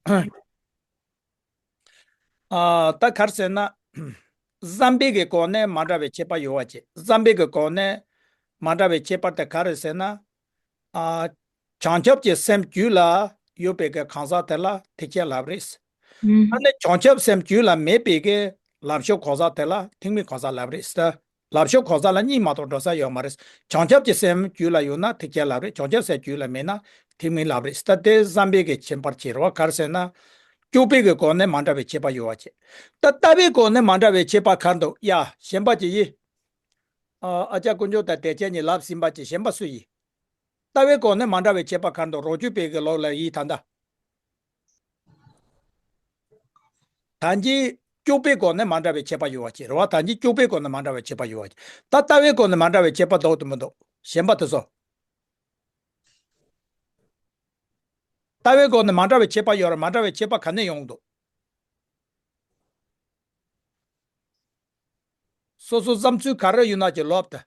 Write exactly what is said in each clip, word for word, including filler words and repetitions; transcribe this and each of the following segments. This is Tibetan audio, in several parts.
ཨ། ད་ག་རེ་ཟེར་ན། བསམ་པའི་གི་སྒོ་ནས་མ་འདྲ་བའི་ཁྱད་པར་ཡོད་པ་བྱས། བསམ་པའི་གི་སྒོ་ནས་མ་འདྲ་བའི་ཁྱད་པར་དེ་ག་རེ་ཟེར་ན། ཨ། བྱང་ཆུབ་ཀྱི་སེམས་རྒྱུད་ལ་ཡོད་པའི་གི་གང་ཟག་དེ་ལ་ཐེག་ཆེན་ལབ་རེད། ཨ་ནི་བྱང་ཆུབ་སེམས་རྒྱུད་ལ་མེད་པའི་གི་ལམ་ཞུགས་གང་ཟག་དེ་ལ་ཐེག་དམན་གང་ཟག་ལབ་རེད། ལམ་ཞུགས་གང་ཟག་ལ་གཉིས་མ་གཏོགས་འགྲོ་ས་ཡོད་མ་རེད། བྱང་ཆུབ་ཀྱི་སེམས་རྒྱུད་ལ་ཡོད་ན་ཐེག་ཆེན་ལབ་རེད། བྱང་ཆུབ་སེམས་རྒྱུད་ལ་མེད་ན་ཐེག་དམན་ལབ་རེད། ད་དེ་བསམ་པའི་གི་ཁྱད་པར་བྱེད་རོགས། ག་རེ་ཟེར་ན། སྤྱོད་པའི་གི་སྒོ་ནས་མ་འདྲ་བའི་ཁྱད་པར་ཡོད་པ་བྱས། ད་ལྟ་བའི་སྒོ་ནས་མ་འདྲ་བའི་ཁྱད་པར་ག་རེ་འདུག། ཡ། གཞན་པ་ཅིག་ཡིན། ཨ། ཨ་ཅག་དཀོན་མཆོག་དང་བདེ་ཆེན་གཉིས་ལབ་ཟིན་པ་ཅིག། གཞན་པ་སུ་ཡིན། ལྟ་བའི་སྒོ་ནས་མ་འདྲ་བའི་ཁྱད་པར་ག་རེ་འདུག། རོ་སྤྱོད་པའི་གི་ལུགས་ལ་ཡིན་ད་ལྟ། ད་གིན་སྤྱོད་པའི་སྒོ་ནས་མ་འདྲ་བའི་ཁྱད་པར་ཡོད་པ་བྱས་རེད་བ། ད་གིན་སྤྱོད་པའི་སྒོ་ནས་མ་འདྲ་བའི་ཁྱད་པར་ཡོད་པ་བྱས། ད་ལྟ་བའི་སྒོ་ནས་མ་འདྲ་བའི་ཁྱད་པར་འདུག་དང་མི་འདུག། གཞན་པ་དེ་ཚོ། ལྟ་བའི་སྒོ་ནས་མ་འདྲ་བའི་ཁྱད་པར་ཡོད་རེད། མ་འདྲ་བའི་ཁྱད་པར་ག་ནས་ཡོང་འདུག། སོ་སོ་བསམ་ཚུལ་ག་རེ་ཡོད་ན་ཅིག་ལབ་དང་།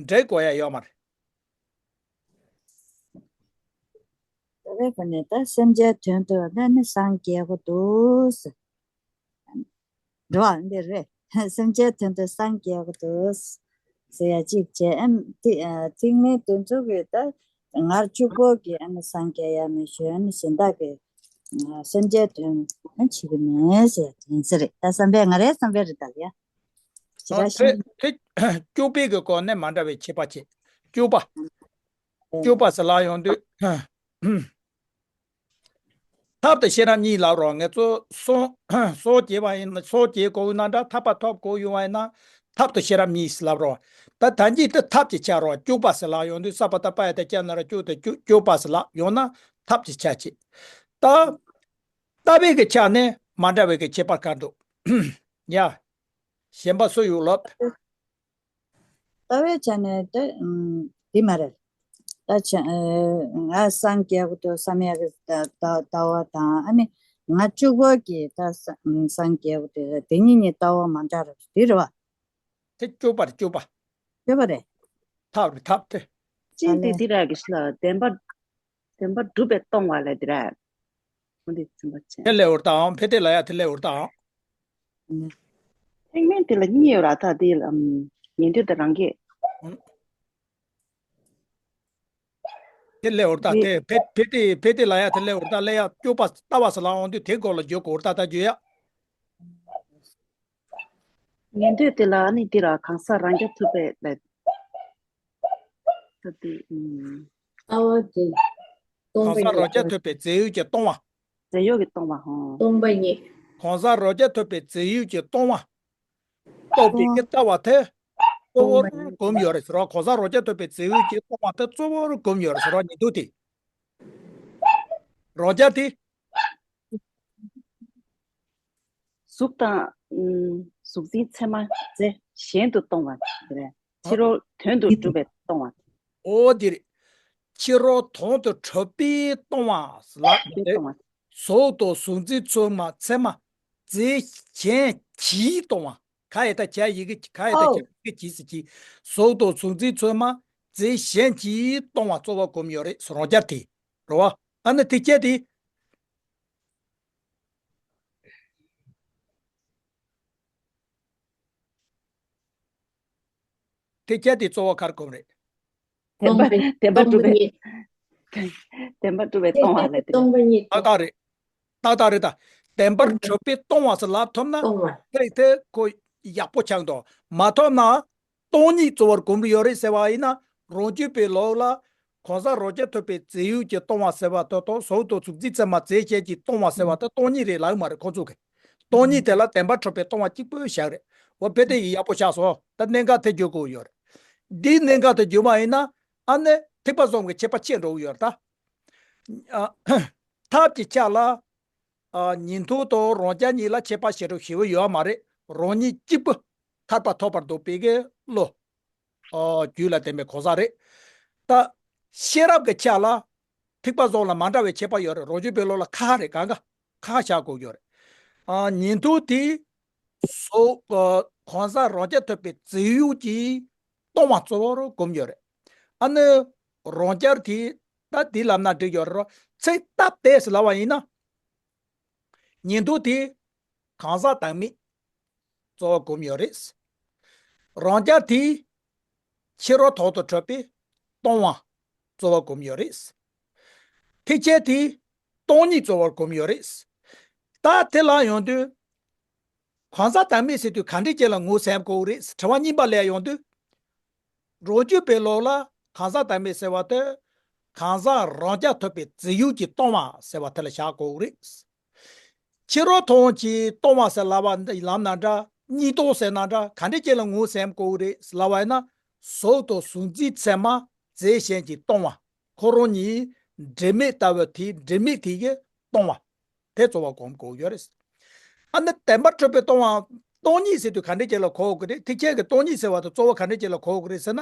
འགྲིག་དགོས་ཡ་ཡོད་མ་རེད། ད་རེས་ཀ་ནས་ད་སེམས་ཅན་དོན་དུ་ད་ནི་སངས་རྒྱས་དགོས་འདུག་ཟེར། འགྲོ་བ་འདི་རེད། སེམས་ཅན་དོན་དུ་སངས་རྒྱས་དགོས་འདུག་ཟེར་ཡ་གཅིག་བྱས། ཨ་ནི་ཐེག་ཨ་ཐེག་དམན་དེ་ཚོ་གི་ད་སྔར་བཅུ་པོ་གི་ཨ་ནི་སངས་རྒྱས་ཡ་མི་ཞུ། ཨ་ནི་གཞན་དག་གི་ཨ་སེམས་ཅན་དོན་ཨ་བྱེད་ཀྱི་མེད་ཟེར་ཡ་དེ་ཡིན་ས་རེད། ད་བསམ་པའི་ང་རའི་བསམ་པའི་རེད་ད་ཡ། ཞེ་ཨ་དྲག་ཐེག་ཤིང་། ཐེག་སྤྱོད་པའི་གི་སྒོ་ནས་མ་འདྲ་བའི་ཁྱད་པར་བྱེད། སྤྱོད་པ། སྤྱོད་པ་ཟེར་ལབ་ཡོང་དུས། ཐབས་དང་ཤེས་རབ་གཉིས་ལབ་རོགས། ང་ཚོ་སངས་སངས་རྒྱས་པ་ཡིན་ན་སངས་རྒྱས་དགོས་ཡོད་ན་འདྲ། ཐར་པ་ཐོབ་དགོས་ཡོད་པ་ཡིན་ན་ཐབས་དང་ཤེས་རབ་གཉིས་ལབ་རོགས། ད་ད་གིན་དེ་ཐབས་ཀྱི་ཆ་རོགས། སྤྱོད་པ་ཟེར་ལབ་ཡོང་དུས་ས་པ་ཏ་པ་ཡ་བཏགས་སྤྱ་ན་རོ་སྤྱོད་དེ་སྤྱོད་སྤྱོད་པ་ཟེར་ལབ་ཡོང་ན་ཐབས་ཀྱི་ཆ་བྱེད། ད་ལྟ་བའི་གི་ཆ་ནས་མ་འདྲ་བའི་གི་ཁྱད་པར་ག་འདུག། ཡ། གཞན་པ་སུ་ཡོད་ལབ། ལྟ་བའི་ཆ་ནས་དེ་ཨམ་དེ་མ་རེད། ད་ཆ་ཨེ་ང་སངས་རྒྱས་དགོས་འདུག་བསམ་ཡ་གི་ལྟ་ལྟ་བ་དང་། ཨ་ནི་ང་གཅིག་པོ་གི་ད་ས་སངས་རྒྱས་དགོས་འདུག་དེ་གཉིས་གཉིས་ལྟ་བ་མ་འདྲ་རེད། དེ་རེད་བ། དེ་སྤྱོད་པ་རེད། སྤྱོད་པ། སྤྱོད་པ་རེད། ཐབས་རེད། ཐབས་དེ། ཅི་འདི་འདི་ར་གི་ཤི་ལ་བདེན་པ། བདེན་པ་གྲུབ་པས་སྟོང་བ་ལས་འདི་ར། འོ་འདི་ཚིམ་པ་ཆེ། དེ་ལས་འུར་དང་ཕེ་ཏེ་ལ་ཡ་དེ་ལས་འུར་དང་། ཐེག་དམན་དེ་ལ་གཉིས་ཡོད་ར། ད་དེ་ལ་ཉན་ཐོས་དང་རང་རྒྱལ། དེ་ལས་འུར་དང་དེ་ཕེ་ཕེ་ཏེ་ཕེ་ཏེ་ལ་ཡ་དེ་ལས་འུར་དང་ལས་ཡ་སྤྱོད་པ་ལྟ་བ་ཟེར་ལ་འོང་དུས་དེ་སྐོར་ལ་བརྗོད་དགོས་འུར་དང་ད་བརྗོད་ཡ། ཉན་ཐོས་དེ་ལ་ནི་དེ་ལ་གང་ཟག་རང་རྐྱ་ཐུབ་པའི་ལས། ད་དེ་ཨུམ། ལྟ་བ་དེ་སྟོང་པ་གང་ཟག་ཉིད་རང་རྐྱ་ཐུབ་པའི་རྫས་ཡོད་ཀྱིས་སྟོང་བ། རྫས་ཡོད་ཀྱིས་སྟོང་བ་ཧོ། སྟོང་པ་ཉིད། གང་ཟག་རང་རྐྱ་ཐུབ་པའི་རྫས་ཡོད་ཀྱིས་སྟོང་བ། རྟོགས་པའི་གི་ལྟ་བ་དེ་གཙོ་བོར་སྒོམ་ཡོད་རེད་ཟེར་བ། གང་ཟག་རང་རྐྱ་ཐུབ་པའི་རྫས་ཡོད་ཀྱིས་སྟོང་བ་དེ་གཙོ་བོར་སྒོམ་ཡོད་རེད་ཟེར་བ། ཉན་ཐོས་དེ། རང་རྐྱ་དེ། གཟུགས་དང་། ཨུམ། གཟུགས་འཛིན་ཚད་མ་རྫས་གཞན་དུ་སྟོང་བ་དེ་རེད། ཕྱི་རོལ་དོན་དུ་གྲུབ་པས་སྟོང་བ། འོ་དེ་རེད། ཕྱི་རོལ་དོན་དུ་གྲུབ་པས་སྟོང་བ་ལ་སྟོང་བ། གཟུགས་དང་གཟུགས་འཛིན་ཚད་མ་ཚད་མ་རྫས་གཞན་གྱིས་སྟོང་བ། ག་ཡི་ད་ག་ཡི་གི་ག་ཡི་ད་ཨོ། ག་གི་གྱིས་སུ་གྱིས། གཟུགས་དང་གཟུགས་འཛིན་ཚད་མ་རྫས་གཞན་གྱིས་སྟོང་བ་གཙོ་བོ་སྒོམ་ཡོད་རེད་ཟེར། རང་རྐྱ་དེ་རེད་བ། ཨ་ནི་ཐེག་ཆེན་དེ། ཐེག་ཆེན་དེ་གཙོ་བོ་ག་རེ་སྒོམ་རེད། བདེན་པ་སྟོང་པ་བདེན་པ་སྟོང་པ་གྲུབ་པའི་ཉིད། བདེན་པ་གྲུབ་པའི་སྟོང་བ་ལ་དེ་སྟོང་པ་ཉིད། ཏག་ཏག་རེད། ཏག་ཏག་རེད་ད། བདེན་པར་གྲུབ་པས་སྟོང་བ་ཟེར་ལབ་ཐུབ་ན། སྟོང་བ། དེ་དེ་ཁོ་ཡག་པོ་ཆགས་འདུག། མ་ཐུབ་ན། སྟོང་ཉིད་གཙོ་བོར་སྒོམ་གྱི་ཡོད་རེད་ཟེར་བ་ཡིན་ན། རང་རྒྱུད་པའི་ལུགས་ལ། གང་ཟག་རང་རྐྱ་ཐུབ་པའི་རྫས་ཡོད་ཀྱིས་སྟོང་བ་ཟེར་བ་དེ་དང་། གཟུགས་དང་གཟུགས་འཛིན་ཚད་མ་རྫས་གཞན་གྱིས་སྟོང་བ་ཟེར་བ་དེ་སྟོང་ཉིད་རེད་ལབ་མ་རེད་ཁོ་ཚོ་གིས། སྟོང་ཉིད་དེ་ལ་བདེན་པར་གྲུབ་པས་སྟོང་བ་གཅིག་པུ་བཞག་རེད། འོ་ཕེ་ཏེ་ཡིས་ཡག་པོ་བཞག་སོང་། ད་གནད་འགག་དེ་བརྗོད་དགོས་ཡོད་རེད། འདིའི་གནད་འགག་དེ་བརྗོད་པ་ཡིན་ན། ཨ་ནི་ཐེག་པ་གསུམ་གྱི་ཁྱད་པར་ཕྱེ་འགྲོ་གི་ཡོད་རེད་ད། ཨ། ཐབས་ཀྱི་ཆ་ལ། ཨ། ཉན་ཐོས་དང་རང་རྐྱ་གཉིས་ལ་ཁྱད་པར་ཕྱེ་འགྲོ་ཞེ་པོ་ཡོད་མ་རེད། རང་ཉིད་གཅིག་པུ་ཐར་པ་ཐོབ་པར་འདོད་པའི་གི་བློ། ཨོ། རྒྱུད་ལ་ལྡན་པའི་གང་ཟག་རེད། ད་ཤེས་རབ་ཀྱི་ཆ་ལ་ཐེག་པ་གསུམ་ལ་མ་འདྲ་བའི་ཁྱད་པར་ཡོད་རེད། རང་རྒྱུད་པའི་བློ་ལ་ཁ་ཁ་རེད། གང་ག་ཁ་ཁ་བཞག་དགོས་ཡོད་རེད། ཨ། ཉན་ཐོས་དེ་སོ། ཨ། གང་ཟག་རང་རྐྱ་ཐུབ་པའི་རྫས་ཡོད་ཀྱིས་སྟོང་བ་གཙོ་བོར་སྒོམ་ཡོད་རེད། ཨ་ནི་རང་རྐྱ་དེ་ད་འདི་ལབ་ན་འགྲིག་ཡོད་རེད། ཚིག་སྟབས་བདེ་ཟེར་ལབ་པ་ཡིན་ན། ཉིན་ཐོ་དེ་གང་ཟག་བདག་མེད་གཙོ་བོར་གོམས་ཡོད་རེད། རང་རྐྱ་དེ་ཕྱི་རོལ་ཐོག་ཏུ་གྲུབ་པའི་སྟོང་བ་གཙོ་བོར་གོམས་ཡོད་རེད། ཐེག་ཆེན་དེ་སྟོང་ཉིད་གཙོ་བོར་གོམས་ཡོད་རེད། ད་དེ་ལ་ཡོང་དུས། གང་ཟག་བདག་མེད་ཟེར་དུས་ག་འདྲས་ཅིག་ལ་ངོས་ཟིན་དགོས་རེད། དྲི་བ་གཉིས་པ་ལ་ཡོང་དུས། རང་རྒྱུད་པའི་ལུགས་ལ་གང་ཟག་བདག་མེད་ཟེར་བ་དེ། གང་ཟག་རང་རྐྱ་ཐུབ་པའི་རྫས་ཡུལ་གྱིས་སྟོང་བ་ཟེར་བ་དེ་ལ་བཞག་དགོས་རེད། ཕྱི་རོལ་མཐོང་གྱིས་སྟོང་བ་ཟེར་ལབ་པ་འདི་ལབ་ན་འདྲ། གཉིས་སྟོང་ཟེར་ན་འདྲ། ག་འདྲས་ཅིག་ལ་ངོས་ཟིན་དགོས་རེད་ལབ་པ་ཡིན་ན། གཟུགས་དང་གཟུགས་འཛིན་ཚད་མ་རྫས་གཞན་གྱིས་སྟོང་བ། ཁོ་རང་ཉིད་དྲི་མེད་ལྟ་བུ་དེ་དྲི་མེད་དེ་གིས་སྟོང་བ། དེ་གཙོ་བོར་གོམས་དགོས་ཡོད་རེད། ཨ་ནི་བདེན་པར་གྲུབ་པའི་སྟོང་བ། སྟོང་ཉིད་ཟེར་དུས་ག་འདྲས་ཅིག་ལ་གོ་དགོས་རེད། ཐེག་ཆེན་གྱི་སྟོང་ཉིད་ཟེར་བ་དེ་གཙོ་བོ་ག་འདྲས་ཅིག་ལ་གོ་དགོས་རེད་ཟེར་ན།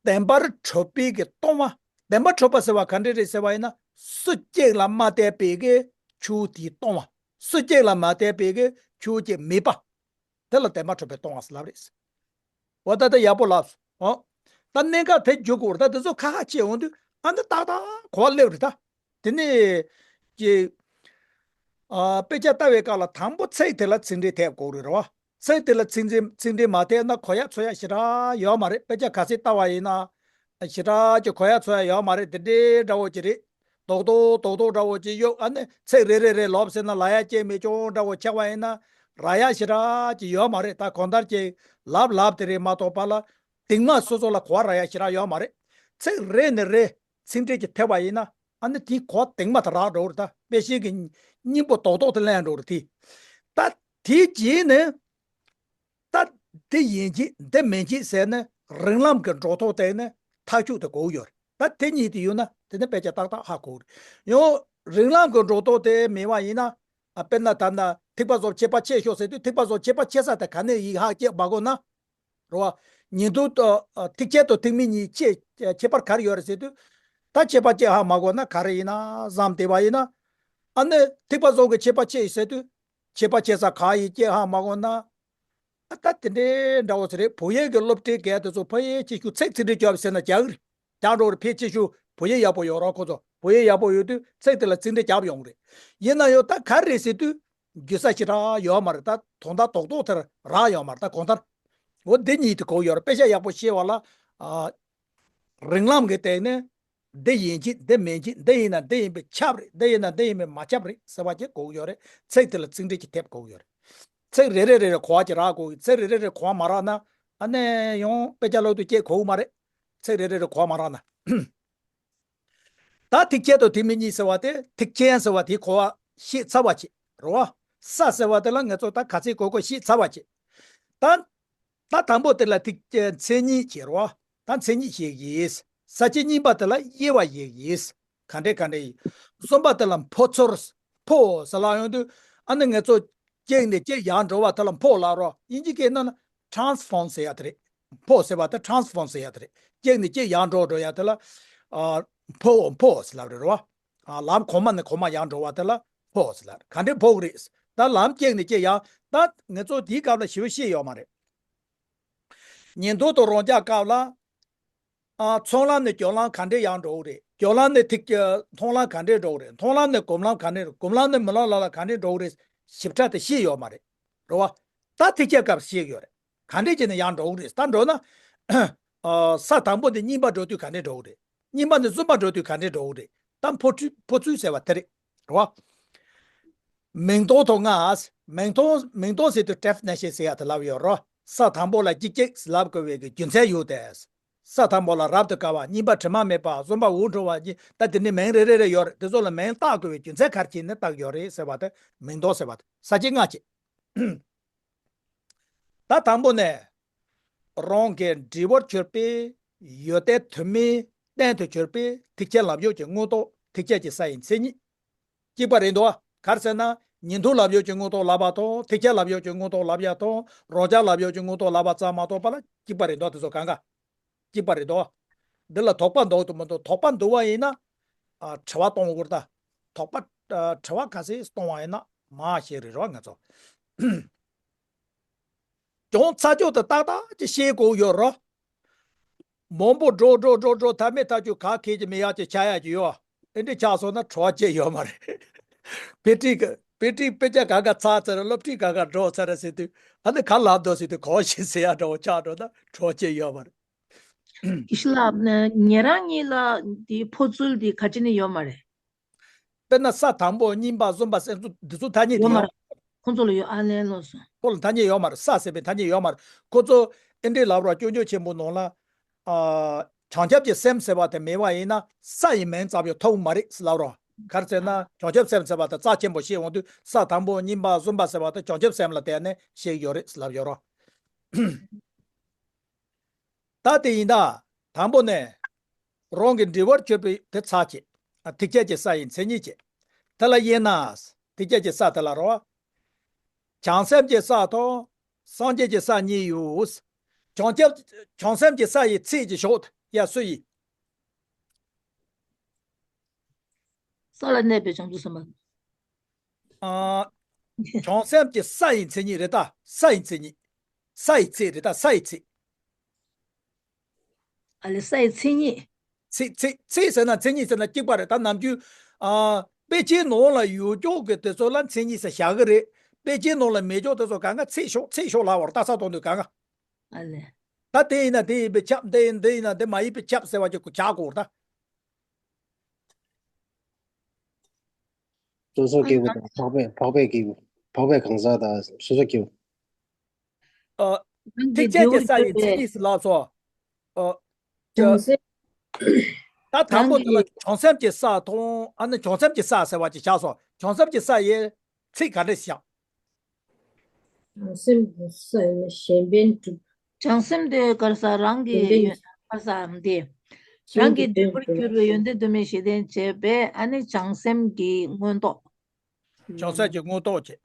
བདེན་པར་གྲུབ་པའི་གི་སྟོང་བ། བདེན་པར་གྲུབ་པ་ཟེར་བ་ག་འདྲས་རེད་ཟེར་བ་ཡིན་ན། སུ་གཅིག་ལ་མ་བལྟས་པའི་གི་ཆོས་དེ་སྟོང་བ། སུ་གཅིག་ལ་མ་བལྟས་པའི་གི་ཆོས་ཀྱི་མེད་པ། དེ་ལ་བདེན་པར་གྲུབ་པའི་སྟོང་བ་ཟེར་ལབ་རེད། འོ་ད་ལྟ་ཡག་པོ་ལབ་སོང་། ཨོ། ད་གནད་འགག་དེ་འཇུག་དགོས་རེད། ད་དེ་ཚོ་ཁ་ཁ་ཕྱེ་འོང་དུས་ཨ་འདི་ཏག་ཏག་གོ་བ་སླེབས་རེད་ད། དེ་ནས་ཀྱི། ཨ། དཔེ་ཆ་ལྟ་བའི་སྐབས་ལ་དང་པོ་ཚིག་དེ་ལ་ཚིག་འགྲེལ་ཐེབས་དགོས་རེད་རོ། ཚིག་དེ་ལ་ཚིག་འགྲེལ་ཚིག་འགྲེལ་མ་ཐེབས་ན་གོ་ཡ་ཚོར་ཡ་ཞེ་དྲག་ཡོད་མ་རེད། དཔེ་ཆ་ག་ཚོད་ལྟ་བ་ཡིན་ན། ཞེ་དྲག་ཅིག་གོ་ཡ་ཚོར་ཡ་ཡོད་མ་རེད། དེ་འདྲའི་འདྲ་བོ་ཅིག་རེད། རྡོག་རྡོག་རྡོག་རྡོག་འདྲ་བོ་ཅིག་གཡུག་ཨ་ནི་ཚིག་རེ་རེ་རེ་ལབ་ཟེར་ན་ལབ་ཡ་ཅིག་མེད་ཅོག་འདྲ་བོ་ཆགས་པ་ཡིན་ན། རག་ཡ་ཞེ་དྲག་ཅིག་ཡོད་མ་རེད། ད་གང་ལྟར་ཅིག་ལབ་ལབ་དེ་རེད་མ་གཏོགས་པ་ལ། དེང་མ་སོ་སོ་ལ་གོ་བ་རག་ཡ་ཞེ་དྲག་ཡོད་མ་རེད། ཚིག་རེ་ནས་རེ་ཚིག་འགྲེལ་གྱི་ཐེབས་པ་ཡིན་ན་ཨ་ནི་དེའི་གོ་བ་དེང་མ་ད་རག་འགྲོ་རེད། ད་དཔེ་ཤེས་ཀྱི་སྙིང་པོ་རྡོག་རྡོག་དེ་ལེན་འགྲོ་རེད་དེ། ད་དེའི་རྗེས་ནས་ད་འདི་ཡིན་གྱི་འདི་མིན་གྱི་ཟེར་ནས་རིགས་ལམ་གྱི་འགྲོ་ཐོག་དེ་ནས་ཐག་གཅོད་དེ་དགོས་ཡོད་རེད། ད་དེ་གཉིས་དེ་ཡོད་ན་དེ་ནས་དཔེ་ཆ་ཏག་ཏག་ཧ་གོ་རེད། ཡང་རིགས་ལམ་གྱི་འགྲོ་ཐོག་དེ་མེད་པ་ཡིན་ན། ཨ། དཔེར་ན་ད་ན་ཐེག་པ་གསུམ་ཁྱད་པར་ཕྱེ་ཤོག་ཟེར་དུས་ཐེག་པ་གསུམ་ཁྱད་པར་ཕྱེ་ས་དེ་ག་ནས་ཡིན་ཧ་ཅེས་མ་གོ་ན། རེད་བ། ཉིན་ཐོ་ཐེག་ཆེན་དང་ཐེག་དམན་གཉིས་ཁྱད་ཁྱད་པར་ག་རེ་ཡོད་རེད་ཟེར་དུས། ད་ཁྱད་པར་ཅིག་ཧ་མ་གོ་ན་ག་རེ་ཡིན་ན་བསམ་བསྡད་པ་ཡིན་ན། ཨ་ནི་ཐེག་པ་གསུམ་གྱི་ཁྱད་པར་ཅི་ཡིན་ཟེར་དུས། ཁྱད་པར་ཕྱེ་ས་ག་ཡིན་ཅེས་ཧ་མ་གོ་ན། ཨ། ད་དེ་འདྲའི་འདྲ་བོ་ཟེར་རེད། བོད་ཡིག་གི་སློབ་ཁྲིད་གལ་དེ་ཚོ་ཕ་ཡིག་ཅིག་ཤུགས་ཚིག་ཚིག་འགྲེལ་རྒྱབ་ཟེར་ན་རྒྱག་གི་རེད། རྒྱག་འགྲོ་རེད། ཕལ་ཆེ་ཤོས་བོད་ཡིག་ཡག་པོ་ཡོད་རོགས་ཁོ་ཚོ་བོད་ཡིག་ཡག་པོ་ཡོད་དུས་ཚིག་དེ་ལ་ཚིག་འགྲེལ་རྒྱབ་ཡོང་གི་རེད། ཡིན་ན་ཡང་ད་ག་རེ་རེད་ཟེར་དུས། རྒྱུས་ས་ཞེ་དྲག་ཡོད་མ་རེད། ད་དོན་དག་རྡོག་རྡོག་དེར་རག་ཡོད་མ་རེད། ད་གང་ལྟར། འོ་འདི་གཉིས་དེ་གོ་ཡོད་རེད། དཔེ་ཆ་ཡག་པོ་ཤེས་པ་ལ། ཨ། རིགས་ལམ་གྱི་སྟེང་ནས་འདི་ཡིན་གྱི་འདི་མིན་གྱི་འདི་ཡིན་ན་འདི་ཡིན་པས་ཁྱབ་རེད། འདི་ཡིན་ན་འདི་ཡིན་པས་མ་ཁྱབ་རེད་ཟེར་བ་ཅིག་གོ་ཡོད་རེད། ཚིག་དེ་ལ་ཚིག་འགྲེལ་གྱི་ཐེབས་གོ་ཡོད་རེད། ཚིག་རེ་རེ་རེ་རེ་གོ་བ་ཅིག་རག་གོ། ཚིག་རེ་རེ་རེ་གོ་བ་མ་རག་ན་ཨ་ནི་ཡང་དཔེ་ཆ་ཀློག་དུས་ཅིག་གོ་གི་མ་རེད། ཚིག་རེ་རེ་རེ་གོ་བ་མ་རག་ན། ད་ཐེག་ཆེན་དང་ཐེག་དམན་གཉིས་ཟེར་བ་དེ། ཐེག་ཆེན་ཟེར་བ་དེའི་གོ་བ་ཤེས་ཚར་བ་བྱེད་རོ། ས་ཟེར་བ་དེ་ལ་ང་ཚོ་ད་ག་ཚོད་གོ་དགོས་ཤེས་ཚར་བ་བྱེད། ད་ད་དང་པོ་དེ་ལ་ཐེག་མཚན་ཉིད་བྱེད་རོ། ད་མཚན་ཉིད་བྱེད་ཀྱི་ཡིན། ས་བཅད་གཉིས་པ་དེ་ལ་དབྱེ་བ་བྱེད་ཀྱི་ཡིན། ག་འདྲས་ག་འདྲས་ཡིན། གསུམ་པ་དེ་ལ་འཕོ་ཚུལ། འཕོ་ཟེར་ལབ་ཡོང་དུས་ཨ་ནི་ང་ཚོ་གཅིག་ནས་གཅིག་ཡར་འགྲོ་བ་དེ་ལ་འཕོ་ལབ་རོ། དབྱིན་ཇི་སྐད་ནང་ན་transform ཟེར་ཡ་དེ་རེད། འཕོ་ཟེར་བ་དེ་transform ཟེར་ཡ་དེ་རེད། གཅིག་ནས་གཅིག་ཡར་འགྲོ་འགྲོ་ཡ་དེ་ལ། ཨ། འཕོ་འཕོ་ཟེར་ལབ་རེད་རོ། ཨ། ལམ་གོང་མ་ནས་གོང་མ་ཡར་འགྲོ་བ་དེ་ལ་འཕོ་ཟེར་ལབ་རེད། ག་འདྲས་འཕོ་གི་རེད། ད་ལམ་གཅིག་ནས་གཅིག་ཡར། ད་ང་ཚོ་དེའི་སྐབས་ལ་ཞེ་པོ་ཤེས་ཡོད་མ་རེད། ཉིན་ཐོ་དང་རང་རྐྱ་སྐབས་ལ། ཨ། ཚུན་ལམ་ནས་སྦྱོར་ལམ་ག་འདྲས་ཡར་འགྲོ་གི་རེད། སྦྱོར་ལམ་ནས་ཐིག་མཐོང་ལམ་ག་འདྲས་འགྲོ་གི་རེད། མཐོང་ལམ་ནས་སྒོམ་ལམ་ག་འདྲས་རེད། སྒོམ་ལམ་ནས་མི་ལམ་ལ་ལ་ག་འདྲས་འགྲོ་གི་རེད། ཞིབ་ཕྲ་དེ་ཤེས་ཡོད་མ་རེད། རེད་བ། ད་ཐེག་ཆེན་སྐབས་ཤེས་ཡོད་རེད། ག་འདྲས་བྱས་ནས་ཡར་འགྲོ་གི་རེད། ད་འགྲོ་ན། ཨ། ས་དང་པོ་དེ་གཉིས་པ་འགྲོ་དུས་ག་འདྲས་འགྲོ་གི་རེད། གཉིས་པ་ནས་གསུམ་པ་འགྲོ་དུས་ག་འདྲས་འགྲོ་གི་རེད། ད་འཕོ་ཚུལ་འཕོ་ཚུལ་ཟེར་བ་དེ་རེད། རེད་བ། མིང་སྟོང་དང་ལྔ། མིང་སྟོང་མིང་སྟོང་ཟེར་དུས་definition ཟེར་ཡ་དེ་ལབ་ཡོད་རོ། ས་དང་པོ་ལ་གཅིག་གཅིག་ལབ་དགོས་པའི་གི་རྒྱུ་མཚན་ཡོད་དེ། ས་དང་པོ་ལ་རབ་ཏུ་དགའ་བ། གཉིས་པ་དྲི་མ་མེད་པ། གསུམ་པ་འུར་འགྲོ་བ་གཉིས། ད་དེ་ནི་མིང་རེ་རེ་རེ་ཡོད་རེད། དེ་ཚོ་ལ་མིང་བཏགས་དགོས་པའི་རྒྱུ་མཚན་ག་རེ་བྱས་ནས་བཏགས་ཡོད་རེད་ཟེར་བ་དེ་མིང་སྟོང་ཟེར་བ་དེ། ས་བཅད་ལྔ་བྱས། ད་དང་པོ་ནས། རང་གི་འབྲས་བུར་གྱུར་པའི་ཡོན་ཏན་དུ་མའི་རྟེན་དུ་གྱུར་པའི་ཐེག་ཆེན་ལམ་གྱི་མངོན་རྟོགས། ཐེག་ཆེན་གྱི་ས་ཡི་མཚན་ཉིད། གཅིག་པ་རེད་འདུག་བ། ག་རེ་ཟེར་ན། ཉན་ཐོས་ལམ་གྱི་མངོན་རྟོགས་ལབ་པ་དང་། ཐེག་ཆེན་ལམ་གྱི་མངོན་རྟོགས་ལབ་ཡ་དང་། རང་རྐྱ་ལམ་གྱི་མངོན་རྟོགས་ལབ་པ་ཙམ་མ་གཏོགས་པ་ལ་གཅིག་པ་རེད་འདུག་དེ་ཚོ་གང་ག་གཅིག་པ་རེད་འདུག་འདི་ལ་དོགས་པ་འདུག་དང་མི་འདུག་དོགས་པ་འདུག་པ་ཡིན་ན། ཨ། དྲི་བ་གཏོང་དགོས་རེད་ད། དོགས་པ། ཨ། དྲི་བ་ག་ཚོད་གཏོང་བ་ཡིན་ན་མ་ཤེས་རེད་རོ་ང་ཚོ། ཀྱང་ཚ་ཅོག་ཏུ་ཏག་ཏག་ཅིག་ཤེས་དགོས་ཡོད་རོ། མང་པོ་འགྲོ་འགྲོ་འགྲོ་འགྲོ་ཐ་མའི་ཐག་ཆོད་ག་གེ་ཅིག་མི་ཡག་ཅིག་ཆགས་ཡག་ཅིག་ཡོད། ཨེ་འདྲ་ཆགས་སོང་ན་གྲོགས་བྱེད་ཡོད་མ་རེད། དཔེ་ཁྲིད་ཀྱི་དཔེ་ཁྲིད་དཔེ་ཆ་ག་ག་ཚར་ཚར་སློབ་ཁྲིད་ག་ག་འགྲོ་ཚར་ཟེར་དུས། ཨ་ནི་ག་ལབ་འདུག་ཟེར་དུས་གོ་ཞིག་ཟེར་ཡ་འདྲ་བོ་ཆགས་འགྲོ་ན་གྲོགས་ཅེས་ཡོད་མ་རེད། ཨིཤ་ལབ་ནས་ཉེ་རང་གཉིས་ལ་འདི་ཕོ་ཚུལ་འདི་ག་ཅི་ནས་ཡོད་མ་རེད། དཔེར་ན་ས་དང་པོ་གཉིས་པ་གསུམ་པ་ཟེར་ཚུལ་འདི་ཚོ་ཐ་སྙད་དུ་ཡོད་མ་ཡོད། རེད། ཁོང་ཚོ་ལ་ཡོད། ཨ་ལན་ལོག་སོང་། ཁོ་ལ་ཐ་སྙད་ཡོད་མ་རེད། ས་ཟེར་བའི་ཐ་སྙད་ཡོད་མ་རེད། ཁོ་ཚོ་ཨེ་འདྲའི་ལབ་རོགས། སྐྱོན་བརྗོད་ཆེན་པོ་ནང་ལ། ཨ། བྱང་ཆུབ་ཀྱི་སེམས་ཟེར་བ་དེ་མེད་པ་ཡིན་ན་ས་ཡི་མིང་ཙམ་ཡང་ཐོབ་མ་རེད་ལབ་རོགས། ག་རེ་ཟེར་ན་བྱང་ཆུབ་སེམས་ཟེར་བ་དེ་རྩ་ཆེན་པོ་བཤད་འོང་དུས་ས་དང་པོ་གཉིས་པ་གསུམ་པ་ཟེར་བ་དེ་བྱང་ཆུབ་སེམས་ལ་བརྟེན་ནས་བཤད་ཡོད་རེད་ལབ་ཡོད་རོགས། ད་དེ་ཡིན་ད། དང་པོ་ནས་རང་གི་འབྲེལ་བར་གྱུར་པའི་དེ་ཚར་བྱེད། ཨ། ཐེག་ཆད་ཀྱི་ས་ཡི་མཚན་ཉིད་བྱེད། དེ་ལ་དབྱེ་ན། ཐེག་ཆད་ཀྱི་ས་དེ་ལ་རོ། བྱང་སེམས་ཀྱི་ས་དང་། སངས་རྒྱས་ཀྱི་ས་གཉིས་ཡོད། བྱང་ཆུབ། བྱང་སེམས་ཀྱི་ས་ཡི་ཚིག་ཅིག་ཞོག་ཡ་སུ་ཡིན། ས་ལ་གནས་པའི་བྱང་ཆུབ་སེམས་དཔའ། ཨ། བྱང་སེམས་ཀྱི་ས་ཡི་མཚན་ཉིད་རེད་ད། ས་ཡི་མཚན་ཉིད། ས་ཡི་ཚིག་རེད་ད། ས་ཡི་ཚིག་ཨ་ལས། ས་ཡི་མཚན་ཉིད། ཚིག་ཚིག་ཚིག་ཟེར་ན་མཚན་ཉིད་ཟེར་ན་གཅིག་པ་རེད། ད་ནམ་རྒྱུན། ཨ། དཔེ་ཆའི་ནང་ལ་ཡོད་ཀྱོག་གི་དེ་ཚོ་ལ་མཚན་ཉིད་ཟེར་བཞག་གི་རེད། དཔེ་ཆའི་ནང་ལ་མེད་ཀྱོག་དེ་ཚོ་གང་ག་ཚིག་ཤོག་ཚིག་ཤོག་ལབ་པ་རེད། ད་ས་དོན་དུ་གང་ག་ཨ་ལས། ད་དེ་ཡིན་ན་དེ་ཡིན་པས་ཁྱབ། དེ་ཡིན། དེ་ཡིན་ན་དེ་མ་ཡིན་པས་ཁྱབ་ཟེར་བ་ཅིག་གོ་ཆག་གོ་ད། སོ་སོ་སྐྱེ་བོ་དང་འཕགས་པའི་འཕགས་པའི་སྐྱེ་བོ། འཕགས་པའི་གང་ཟག་དང་སོ་སོ་སྐྱེ་བོ། ཨ། ཐེག་ཆད་ཀྱི་ས་ཡི་མཚན་ཉིད་ཟེར་ལབ་སོང་། ཨ། བྱང་སེམས། ད་དང་པོ་དེ་ལ་བྱང་སེམས་ཀྱི་ས་དང་། ཨ་ནི་བྱང་སེམས་ཀྱི་ས་ཟེར་བ་ཅིག་བཞག་སོང་། བྱང་སེམས་ཀྱི་ས་ཡི་ཚིག་ག་འདྲ་ཞིག་བྱང་སེམས་ཀྱི་ས་ཡི་གཞན་ཕན་སྒྲུབ། བྱང་སེམས་དེ་ག་རེ་ཟེར། རང་གི་གཞན་ཕན་ཡོན་ག་རེ་ཟེར་དེ། རང་གི་འབྲས་བུར་གྱུར་པའི་ཡོན་ཏན་དུ་མའི་བཞི་ལྡན་བྱས་པས། ཨ་ནི་བྱང་སེམས་ཀྱི་མངོན་རྟོགས། བྱང་སེམས་ཀྱི་མངོན་རྟོགས་བྱེད།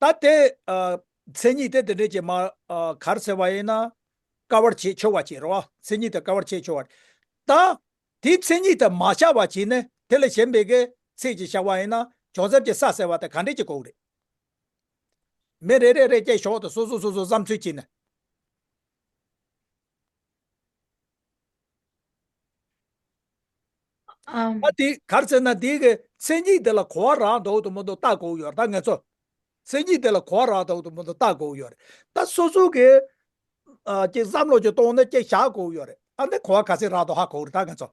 ད་དེ། ཨ། མཚན་ཉིད་དེ་དེ་འདྲས་ཀྱི་མ། ཨ། ག་རེ་ཟེར་བ་ཡིན་ན། དཀའ་བར་བྱེད་ཆོག་པ་ཅིག་རེད་བ། མཚན་ཉིད་དེ་དཀའ་བར་བྱེད་ཆོག་པ། ད་དེའི་མཚན་ཉིད་དེ་མ་བཞག་པ་བྱས་ནས་དེ་ལས་གཞན་པའི་གི་ཚིག་ཅིག་བཞག་པ་ཡིན་ན་བྱང་སེམས་ཀྱི་ས་ཟེར་བ་དེ་ག་འདྲས་ཀྱི་གོ་གི་རེད། མི་རེ་རེ་རེ་སྐད་ཞོག་དང་སོ་སོ་སོ་སོ་བསམ་ཚུལ་བྱས་ནས། ཨ། ད་དེ་ག་རེ་ཟེར་ན་དེའི་གི་མཚན་ཉིད་དེ་ལ་གོ་བ་རག་འདུག་དང་མི་འདུག་ལྟ་དགོས་ཡོད་རེད་ད་ང་ཚོ། མཚན་ཉིད་དེ་ལ་གོ་བ་རག་འདུག་དང་མི་འདུག་ལྟ་དགོས་ཡོད་རེད། ད་སོ་སོ་གི། ཨ། ཅིག་བསམ་བློ་ཅིག་གཏོང་ནས་ཅིག་བཞག་དགོས་ཡོད་རེད། ཨ་ནི་གོ་བ་ག་ཚད་རག་འདུག་ཧ་གོ་གི་རེད་ད་ང་ཚོ།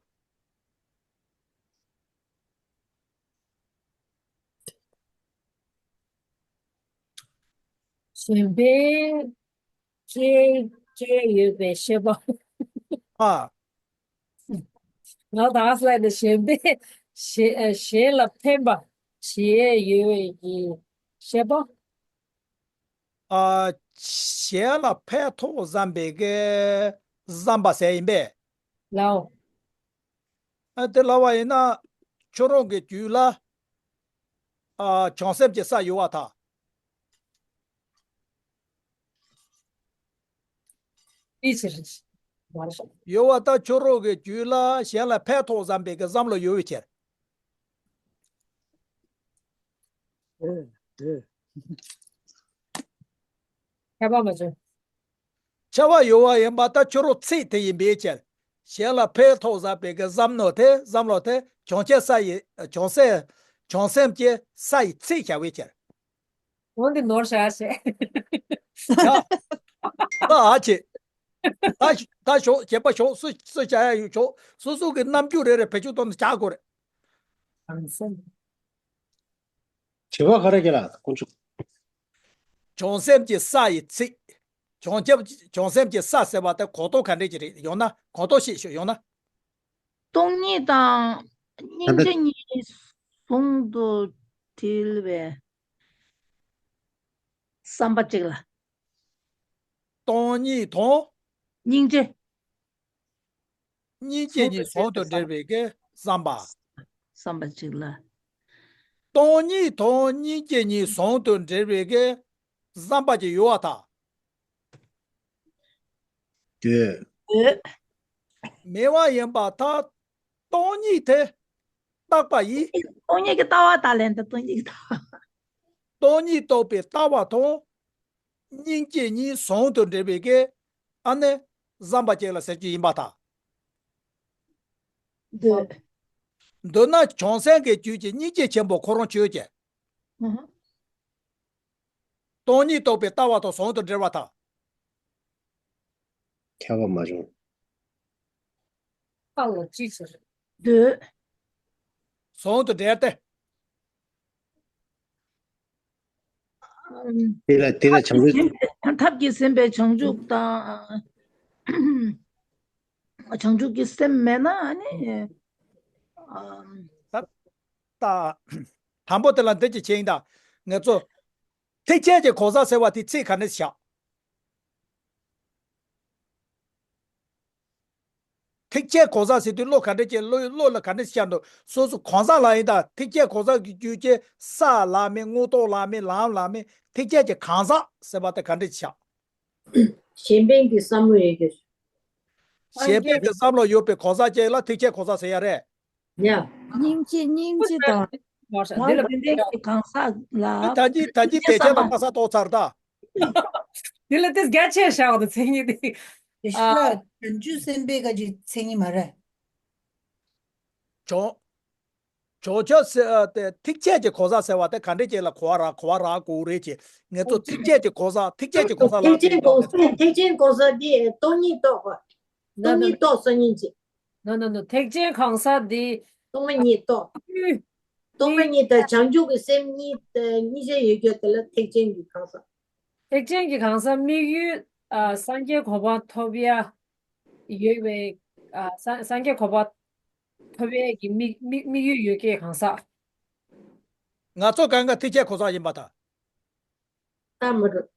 གཞན་ཕན་བྱེད་བྱེད་ཡོད་པའི་ཤེས་པ། ཨ། ང་དང་ས་ནི་གཞན་ཕན་གཞན་གཞན་ལ་ཕན་པ་བྱེད་ཡོད་པའི་ཤེས་པ། ཨ། གཞན་ལ་ཕན་ཐོགས་བསམ་པའི་གི་བསམ་པ་ཟེར་ཡིན་པས། ལའོ། ཨ། དེ་ལབ་པ་ཡིན་ན་ཁྱོད་རང་གི་རྒྱུད་ལ། ཨ། བྱང་སེམས་ཀྱི་ས་ཡོད་པར་ཐལ། ཡོད་པར་ཐལ། ཁྱོད་རང་གི་རྒྱུད་ལ་གཞན་ལ་ཕན་ཐོགས་བསམ་པའི་གི་བསམ་བློ་ཡོད་པའི་ཕྱིར། ཁྱབ་པ་མ་བྱུང་། ཁྱབ་པ་ཡོད་པ་ཡིན་པར་ཐལ། ཁྱོད་རང་ཚིག་དེ་ཡིན་པའི་ཕྱིར། གཞན་ལ་ཕན་ཐོགས་བསམ་པའི་གི་བསམ་བློ་དེ། བསམ་བློ་དེ་བྱང་ཆུབ་ས་ཡི། བྱང་སེམས། བྱང་སེམས་ཀྱི་ས་ཡི་ཚིག་བྱ་བའི་ཕྱིར། འོན་ཏེ་ནོར་བཞག་བྱས། ཡ། ད་ཨ་ཆེ། ད་ད་ཞོག་བྱས་པ་ཞོག་སུ་སུ་བྱ་ཡ་ཡོད་ཞོག་སོ་སོ་གི་རྣམ་འགྱུར་རེ་རེ་བེད་སྤྱོད་གཏོང་ནས་བྱ་དགོས་རེད། དྲི་བ་ག་རེ་སྐྱེ་ལ་དཀོན་མཆོག་བྱང་སེམས་ཀྱི་ས་ཡི་ཚིག་བྱང་ཆུབ། བྱང་སེམས་ཀྱི་ས་ཟེར་བ་དེ་གོ་རྟོགས་ག་འདྲས་ཀྱི་རེད། ཡང་ན་གོ་རྟོགས་ཤིག་ཞུ། ཡང་ན། སྟོང་ཉིད་དང་སྙིང་རྗེ་གཉིས་ཟུང་དུ་འབྲེལ་བའི་བསམ་པ་གཅིག་ལ། སྟོང་ཉིད་དང་། སྙིང་རྗེ། སྙིང་རྗེ་གཉིས་ཟུང་དུ་འབྲེལ་བའི་གི་བསམ་པ། བསམ་པ་གཅིག་ལ། སྟོང་ཉིད་དང་སྙིང་རྗེ་གཉིས་ཟུང་དུ་འབྲེལ་བའི་གི་བསམ་པ་ཅིག་ཡོད་པར་ཐལ། འདོད། འདོད། མེད་པ་ཡིན་པར་ཐལ། སྟོང་ཉིད་དེ་རྟག་པ་ཡིས། སྟོང་ཉིད་ཀྱི་ལྟ་བ་དང་ལན་དུ་སྟོང་ཉིད་ཀྱི་ལྟ་བ། སྟོང་ཉིད་རྟོགས་པའི་ལྟ་བ་དང་། སྙིང་རྗེ་གཉིས་ཟུང་དུ་འབྲེལ་བའི་གི། ཨ་ནི་བསམ་པ་ཅིག་ལ་ཟེར་རྒྱུ་ཡིན་པར་ཐལ། འདོད། འདོད་ན་བྱང་སེམས་ཀྱི་རྒྱུད་ཀྱི་སྙིང་རྗེ་ཆེན་པོ་ཁོ་རང་ཆོས་ཅན། སྟོང་ཉིད་རྟོགས་པའི་ལྟ་བ་དང་ཟུང་དུ་འབྲེལ་བ་དང་། ཁྱབ་པ་མ་བྱུང་། འདོད། ཟུང་དུ་འབྲེལ་ཏེ། དེ་ལ་དེ་ལ་བྱང་ཆུབ། ཐབས་ཀྱིས་ཟིན་པའི་བྱང་ཆུབ་དང་། བྱང་ཆུབ་ཀྱི་སེམས་མེད་ན་ནི། ད་ད་དང་པོ་དེ་ལ་འདི་ཅིག་བྱས་ཡིན་ད། ངེད་ཚོ་ཐེག་ཆེན་གྱི་གང་ཟག་ཟེར་བ་དེ་ཚིག་ག་ནས་བཞག་ཐེག་ཆེན་གང་ཟག་ཟེར་དུས་བློ་ག་འདྲ་ཅིག་བློ་བློ་ལ་ག་འདྲ་ཅིག་ཤར་འདུག་སོ་སོ་གང་ཟག་ལ་ཡིན་ད། ཐེག་ཆེན་གང་ཟག་གི་རྒྱུ་ཅན་ས་ལ་མེད། དངོས་རྟོགས་ལ་མེད། ལམ་ལ་མེད། ཐེག་ཆེན་གྱི་གང་ཟག་ཟེར་བ་དེ་ག་འདྲ་ཅིག་ཤར། གཞན་ཕན་གྱི་བསམ་བློ་ཡོད་རྒྱུ། གཞན་ཕན་གྱི་བསམ་བློ་ཡོད་པའི་གང་ཟག་ཅིག་ལ་ཐེག་ཆེན་གང་ཟག་ཟེར་ཡ་རེད། ཡ། སྙིང་རྗེ་སྙིང་རྗེ་དང་། འདི་ལ་ཡོན་ཏན་གྱི་གང་ཟག་ལ། ད་གིན་ད་གིན་དེ་ཆ་དང་ལྷག་ས་གཏོགས་ཚར་ད། འདི་ལ་དེ་རྒྱ་ཆེ་བཞག་འདུག་མཚན་ཉིད་དེ། དེ་ཤ་བྱང་ཆུབ་སེམས་དཔའི་ག་ཅིག་མཚན་ཉིད་མ་རེད། བྱང་བྱང་ཆུབ་སེ་ཨ་དེ་ཐེག་ཆེན་གྱི་གང་ཟག་ཟེར་བ་དེ་ག་འདྲ་ཅིག་ལ་གོ་བ་རག་གོ་བ་རག་དགོས་རེད་ཅེས། ངེད་ཚོ་ཐེག་ཆེན་གྱི་གང་ཟག་ཐེག་ཆེན་གྱི་གང་ཟག་ལ་ཐེག་ཆེན་གང་ཟག་ཐེག་ཆེན་གང་ཟག་དེ་སྟོང་ཉིད་རྟོགས་པ། སྟོང་ཉིད་རྟོགས་སོ་གཉིས་ཅིག་ནོ་ནོ་ནོ། ཐེག་ཆེན་གང་ཟག་འདི། སྟོང་པ་ཉིད་རྟོགས། སྟོང་པ་ཉིད་དང་བྱང་ཆུབ་ཀྱི་སེམས་གཉིས་གཉིས་ཆ་ཡོད་རྒྱུ་དེ་ལ་ཐེག་ཆེན་གྱི་གང་ཟག་ཐེག་ཆེན་གྱི་གང་ཟག་དམིགས་ཡུལ། ཨ། སངས་རྒྱས་གོ་འཕང་ཐོབ་ཡ་ཡོད་པའི། ཨ། སངས་སངས་རྒྱས་གོ་འཕང་ཐོབ་ཡས་ཀྱི་དམིགས་དམིགས་དམིགས་ཡུལ་ཡོད་མཁན་གང་ཟག་ང་ཚོ་གང་ག་ཐེག་ཆེན་གང་ཟག་ཡིན་པ་དང་། ད་མི་རུང་།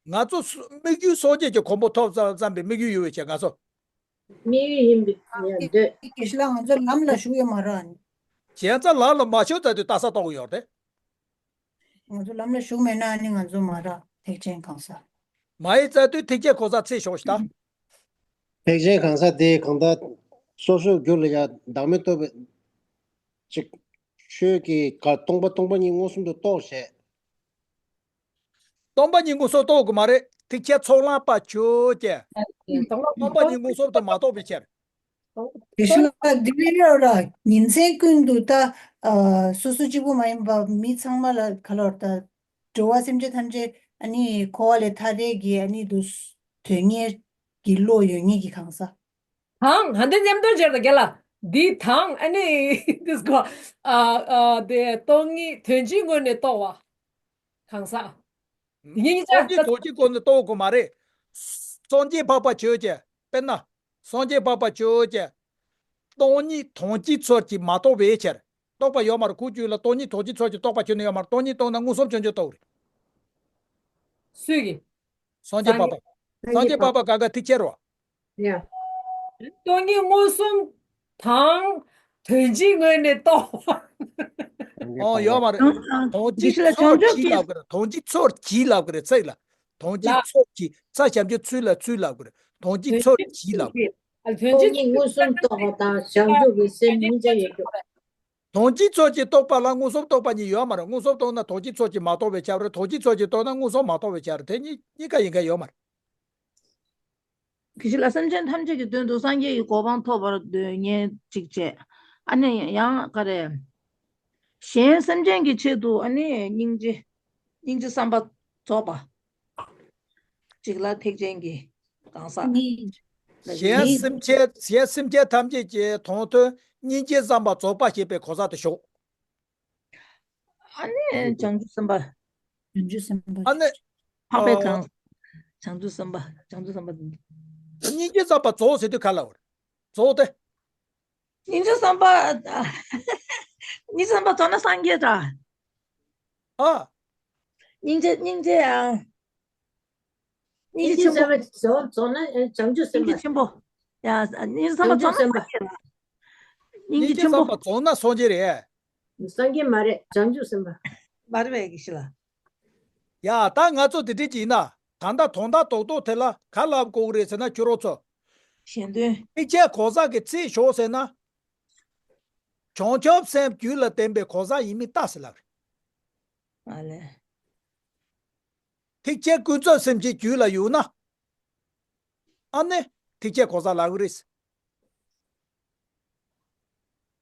ང་ཚོ་སུ་དམིགས་ཡུལ་སངས་རྒྱས་ཀྱི་གོ་འཕང་ཐོབ་ཙམ་ཙམ་པའི་དམིགས་ཡུལ་ཡོད་པའི་ཆེད་ང་ཚོ། དམིགས་ཡུལ་ཡིན་པའི་ཡང་འདོད། དེ་ཞིག་ལ་ང་ཚོ་ལམ་ལ་ཞུགས་ཡོད་མ་རེད། བྱས་ཙང་ལམ་ལ་མ་ཞུགས་ཙང་དུས་ལྟ་ས་རྟོགས་ཡོད་རེད། ང་ཚོ་ལམ་ལ་ཞུགས་མེད་ན་ནི་ང་ཚོ་མ་རེད་ཐེག་ཆེན་གང་ཟག་མ་ཡིན་ཙང་དུས་ཐེག་ཆེན་གང་ཟག་ཚེ་ཞོག་ཤི་ད། ཐེག་ཆེན་གང་ཟག་དེ་གང་ལྟར་སོ་སོའི་རྒྱུད་ལ་ཡང་བདག་མེད་རྟོགས་པའི་ཅིག་ཆོས་ཀྱི་ག་སྟོང་པ་སྟོང་པ་ཉིད་མངོན་སུམ་དུ་རྟོགས་བྱས། སྟོང་པ་ཉིད་མངོན་སུམ་རྟོགས་དགོས་མ་རེད། ཐེག་ཆེན་ཚོགས་ལམ་པ་ཆོས་ཅན། སྟོང་པ་ཉིད་མངོན་སུམ་དུ་མ་རྟོགས་པའི་ཕྱིར། དེ་བཞིན་ལ་འདི་ལ་ར་ཉིན་མཚན་ཀུན་ཏུ་ད་སོ་སོ་གཅིག་པུ་མ་ཡིན་པ་མི་ཚང་མ་ལ་ག་ལོར་ད་འགྲོ་བ་སེམས་ཅན་ཐམས་ཅད་ཨ་ནི་འཁོར་བ་ལས་ཐར་ཡས་ཀྱི་ཨ་ནི་དུ་དོན་གཉེར་གྱི་བློ་ཡོད་ངེས་ཀྱི་གང་ཟག་དང་། ཧ་འདི་མཉམ་དུ་སྦྱར་ད་རྒན་ལགས། འདི་དང་ཨ་ནི་འདི་སྐོར་ཨ་ཨ་དེ་སྟོང་ཉིད་དོན་སྤྱིའི་ངོས་ནས་རྟོགས་པ་གང་ཟག་དེ་ཉིད་ཀྱང་སྟོང་ཉིད་དོན་སྤྱིའི་སྒོ་ནས་རྟོགས་དགོས་མ་རེད། སངས་རྒྱས་འཕགས་པ་ཆོས་ཅན། དཔེར་ན། སངས་རྒྱས་འཕགས་པ་ཆོས་ཅན། སྟོང་ཉིད་དོན་སྤྱིའི་ཚུལ་གྱིས་མ་རྟོགས་པའི་ཕྱིར། རྟོགས་པ་ཡོད་མ་རེད། ཁོ་རྒྱུད་ལ་སྟོང་ཉིད་དོན་སྤྱིའི་ཚུལ་གྱིས་རྟོགས་པ་ཁྱོན་ནས་ཡོད་མ་རེད། སྟོང་ཉིད་རྟོགས་ན་མངོན་སུམ་བྱང་ཆུབ་རྟོགས་རེད། སུས་ཀྱིས། སངས་རྒྱས་འཕགས་པ། སངས་རྒྱས་འཕགས་པ་ག་ག་ཐེག་ཆེན་རོ། ཡ། སྟོང་ཉིད་མངོན་སུམ་དང་དོན་སྤྱིའི་ངོས་ནས་རྟོགས་པ། ཨོ་ཡོད་མ་རེད། དོན་སྤྱིའི་ཚུལ་གྱིས་ལབ་ཀྱི་རེད། དོན་སྤྱིའི་ཚུལ་གྱིས་ལབ་ཀྱི་རེད། ཚིག་ལ། དོན་སྤྱིའི་ཚུལ་གྱིས། ཚ་ཞབས་ཀྱུ་ཚུལ་ལ་ཚུལ་ལབ་ཀྱི་རེད། དོན་སྤྱིའི་ཚུལ་གྱིས་ལབ་ཀྱི་རེད། དོན་སྤྱིའི་ཚུལ་གྱིས་མངོན་སུམ་རྟོགས་པ་དང་བྱང་ཆུབ་ཀྱི་སེམས་གཉིས་ཆ་ཡོད་རྒྱུ། དོན་སྤྱིའི་ཚུལ་གྱིས་རྟོགས་པ་ལ་མངོན་སུམ་རྟོགས་པ་གཉིས་ཡོད་མ་རེད། མངོན་སུམ་རྟོགས་ན་དོན་སྤྱིའི་ཚུལ་གྱིས་མ་རྟོགས་པའི་ཆ་རེད། དོན་སྤྱིའི་ཚུལ་གྱིས་རྟོགས་ན་མངོན་སུམ་མ་རྟོགས་པའི་ཆ་རེད། དེ་གཉིས་གཉིས་ཀ་ཡིན་མཁན་ཡོད་མ་རེད། དེ་ཕྱིར་ལ་སེམས་ཅན་ཐམས་ཅད་ཀྱི་དོན་དུ་སངས་རྒྱས་ཀྱི་གོ་འཕང་ཐོབ་པར་འདོད་མཁན་གཅིག་བྱས། ཨ་ནི་ཡང་ག་རེ། གཞན་སེམས་ཅན་གྱི་ཆེད་དུ་ཨ་ནི་སྙིང་རྗེ། སྙིང་རྗེ་བསམ་པ་རྫོགས་པ། གཅིག་ལ་ཐེག་ཆེན་གྱི་གང་ཟག་གཞན་སེམས་ཅན་གཞན་སེམས་ཅན་ཐམས་ཅད་ཀྱི་དོན་དུ་སྙིང་རྗེ་བསམ་པ་རྫོགས་པ་ཞེས་པའི་གོ་ས་དེ་ཞོག་ཨ་ནི་བྱང་ཆུབ་སེམས་དཔའ། བྱང་ཆུབ་སེམས་དཔའ། ཨ་ནི། འཕགས་པའི་ཨ། གང་། བྱང་ཆུབ་སེམས་དཔའ། བྱང་ཆུབ་སེམས་དཔའ། སྙིང་རྗེ་བསམ་པ་རྫོགས་ཟེར་དུས་ག་ལ་བར། རྫོགས་ཏེ། སྙིང་རྗེ་བསམ་པ། སྙིང་རྗེ་བསམ་པ་རྫོགས་ན་སངས་རྒྱས་འདྲ། ཨ། སྙིང་རྗེ་སྙིང་རྗེ་ཨ། སྙིང་རྗེ་ཆེན་པོ། སྙིང་རྗེ་བསམ་པ་རྫོགས་རྫོགས་ན་ཨེ་བྱང་ཆུབ་སེམས་དཔའ། ཆེན་པོ། ཡ། སྙིང་རྗེ་བསམ་པ་བྱང་ཆུབ་རྫོགས་ན་སེམས་དཔའ། སངས་རྒྱས་རེད། སྙིང་རྗེ་སྙིང་རྗེ་ཆེན་པོ། བསམ་པ་རྫོགས་ན་སངས་རྒྱས་རེད། སངས་རྒྱས་མ་རེད། བྱང་ཆུབ་སེམས་དཔའ། མ་རེད་པས་ཀྱི་ཤི་ལ། ཡ། ད་ང་ཚོ་དེ་འདྲ་ཅིག་ཡིན་ན། ད་ལྟ་དོན་དག་རྡོག་རྡོག་དེ་ལ་ག་ལབ་དགོས་ཀྱི་རེད་ཟེར་ན། ཁྱོད་རང་ཚོ། གཞན་དོན། ཐེག་ཆེན་གང་ཟག་གི་ཚེ་ཞོག་ཟེར་ན། བྱང་ཆུབ་སེམས་རྒྱུད་ལ་ལྡན་པའི་གང་ཟག་ཡིན་མིན་ལྟ་ཟེར་ལབ་རེད། ཨ་ལས། ཐེག་ཆེན་ཀུན་རྫོབ་སེམས་ཀྱི་རྒྱུད་ལ་ཡོད་ན། ཨ་ནི་ཐེག་ཆེན་གང་ཟག་ལབ་ཀྱི་རེད།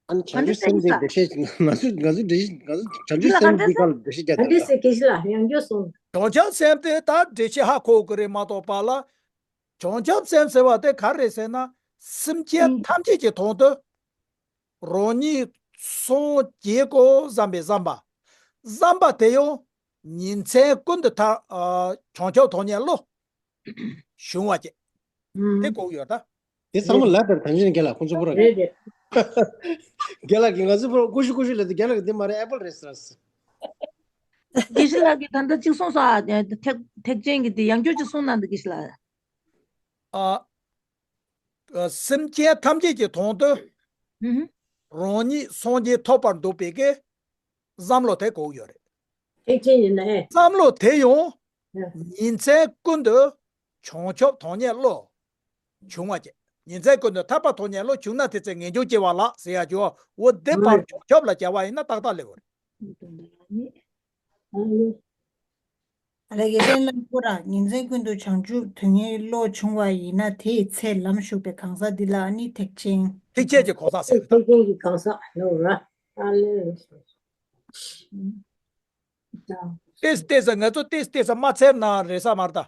ཨ་ནི་བྱང་ཆུབ་སེམས་དེ་འགྲེལ་བཤད་ང་ཚོ་ང་ཚོ་འགྲེལ་བཤད་ང་ཚོ་བྱང་ཆུབ་སེམས་འདི་སྒང་ལ་འགྲེལ་བཤད་རྒྱག་ག་འདྲ་ཟེར་གེ་ཞི་ལ་ཡང་བསྐྱར་གསུངས། བྱང་ཆུབ་སེམས་དེ་ད་འགྲེལ་བཤད་ཧ་གོ་གི་རེད་མ་གཏོགས་པ་ལ། བྱང་ཆུབ་སེམས་ཟེར་བ་དེ་ག་རེ་ཟེར་ན། སེམས་ཅན་ཐམས་ཅད་ཀྱི་དོན་དུ་རང་ཉིད་སངས་རྒྱས་དགོས་བསམ་པའི་བསམ་པ། བསམ་པ་དེ་ཡང་ཉིན་མཚན་ཀུན་ཏུ་ཐ་ཨ་བྱང་ཆུབ་ཐོབ་ནས་བློ་བྱུང་བ་བཅས། དེ་གོ་ཡོད་ད། དེ་ཚང་མ་ལབ་པར་དང་ཅན་རྒན་ལགས་ཁོང་ཚོ་པོ་ར་རེད་རེད། རྒན་ལགས་ཀྱིས་ང་ཚོ་པོ་ཀུ་ཤུ་ཀུ་ཤུ་ལབ་དུས་རྒན་ལགས་ཀྱིས་འདི་མ་རེད་ཨེ་པལ་རེད་ཟེར། དགེ་བཤེས་ལགས་ཀྱིས་ད་ལྟ་གཅིག་གསུངས་སོང་ཨ། ཐེག་ཐེག་ཆེན་གྱི་དེ་ཡང་བསྐྱར་གཅིག་གསུངས་གནང་འདུག་དགེ་བཤེས་ལགས། ཨ། སེམས་ཅན་ཐམས་ཅད་ཀྱི་དོན་དུ་ཧུམ་ཧུམ། རང་ཉིད་སངས་རྒྱས་ཐོབ་པར་འདོད་པའི་གི་བསམ་བློ་དེ་གོ་ཡོད་རེད། ཐེག་ཆེན་ཡིན་ནའི། བསམ་བློ་དེ་ཡང་ཡ། ཉིན་མཚན་ཀུན་ཏུ་བྱང་ཆུབ་ཐོབ་ནས་བློ་བྱུང་བ་བཅས། ཉིན་མཚན་ཀུན་ཏུ་ཐར་པ་ཐོབ་ནས་བློ་བྱུང་ན་དེ་ཚེ་ངེས་འབྱུང་སྐྱེ་བ་ལགས་ཟེར་ཡ་ཅོ། འོ་དེ་ཕར་བྱང་ཆུབ་ལ་བྱ་བ་ཡིན་ན་ཏག་ཏག་ལེགས་འོ་རེད། ཨ་ལེ་གེ་ལེན་ལ་ཁོ་རང་ཉིན་མཚན་ཀུན་ཏུ་བྱང་ཆུབ་དོན་གཉེར་བློ་བྱུང་བ་ཡིན་ན་དེའི་ཚེ་ལམ་ཞུགས་པའི་གང་ཟག་འདི་ལ་ནི་ཐེག་ཆེན། ཐེག་ཆེན་གྱི་གང་ཟག་ཟེར་ད། ཐེག་ཆེན་གྱི་གང་ཟག་ལོ་ར། ཨ་ལེ། ཏེས་ཏེས་ང་ཚོ་ཏེས་ཏེས་མ་ཚེར་ན་རེ་ས་མར་ད།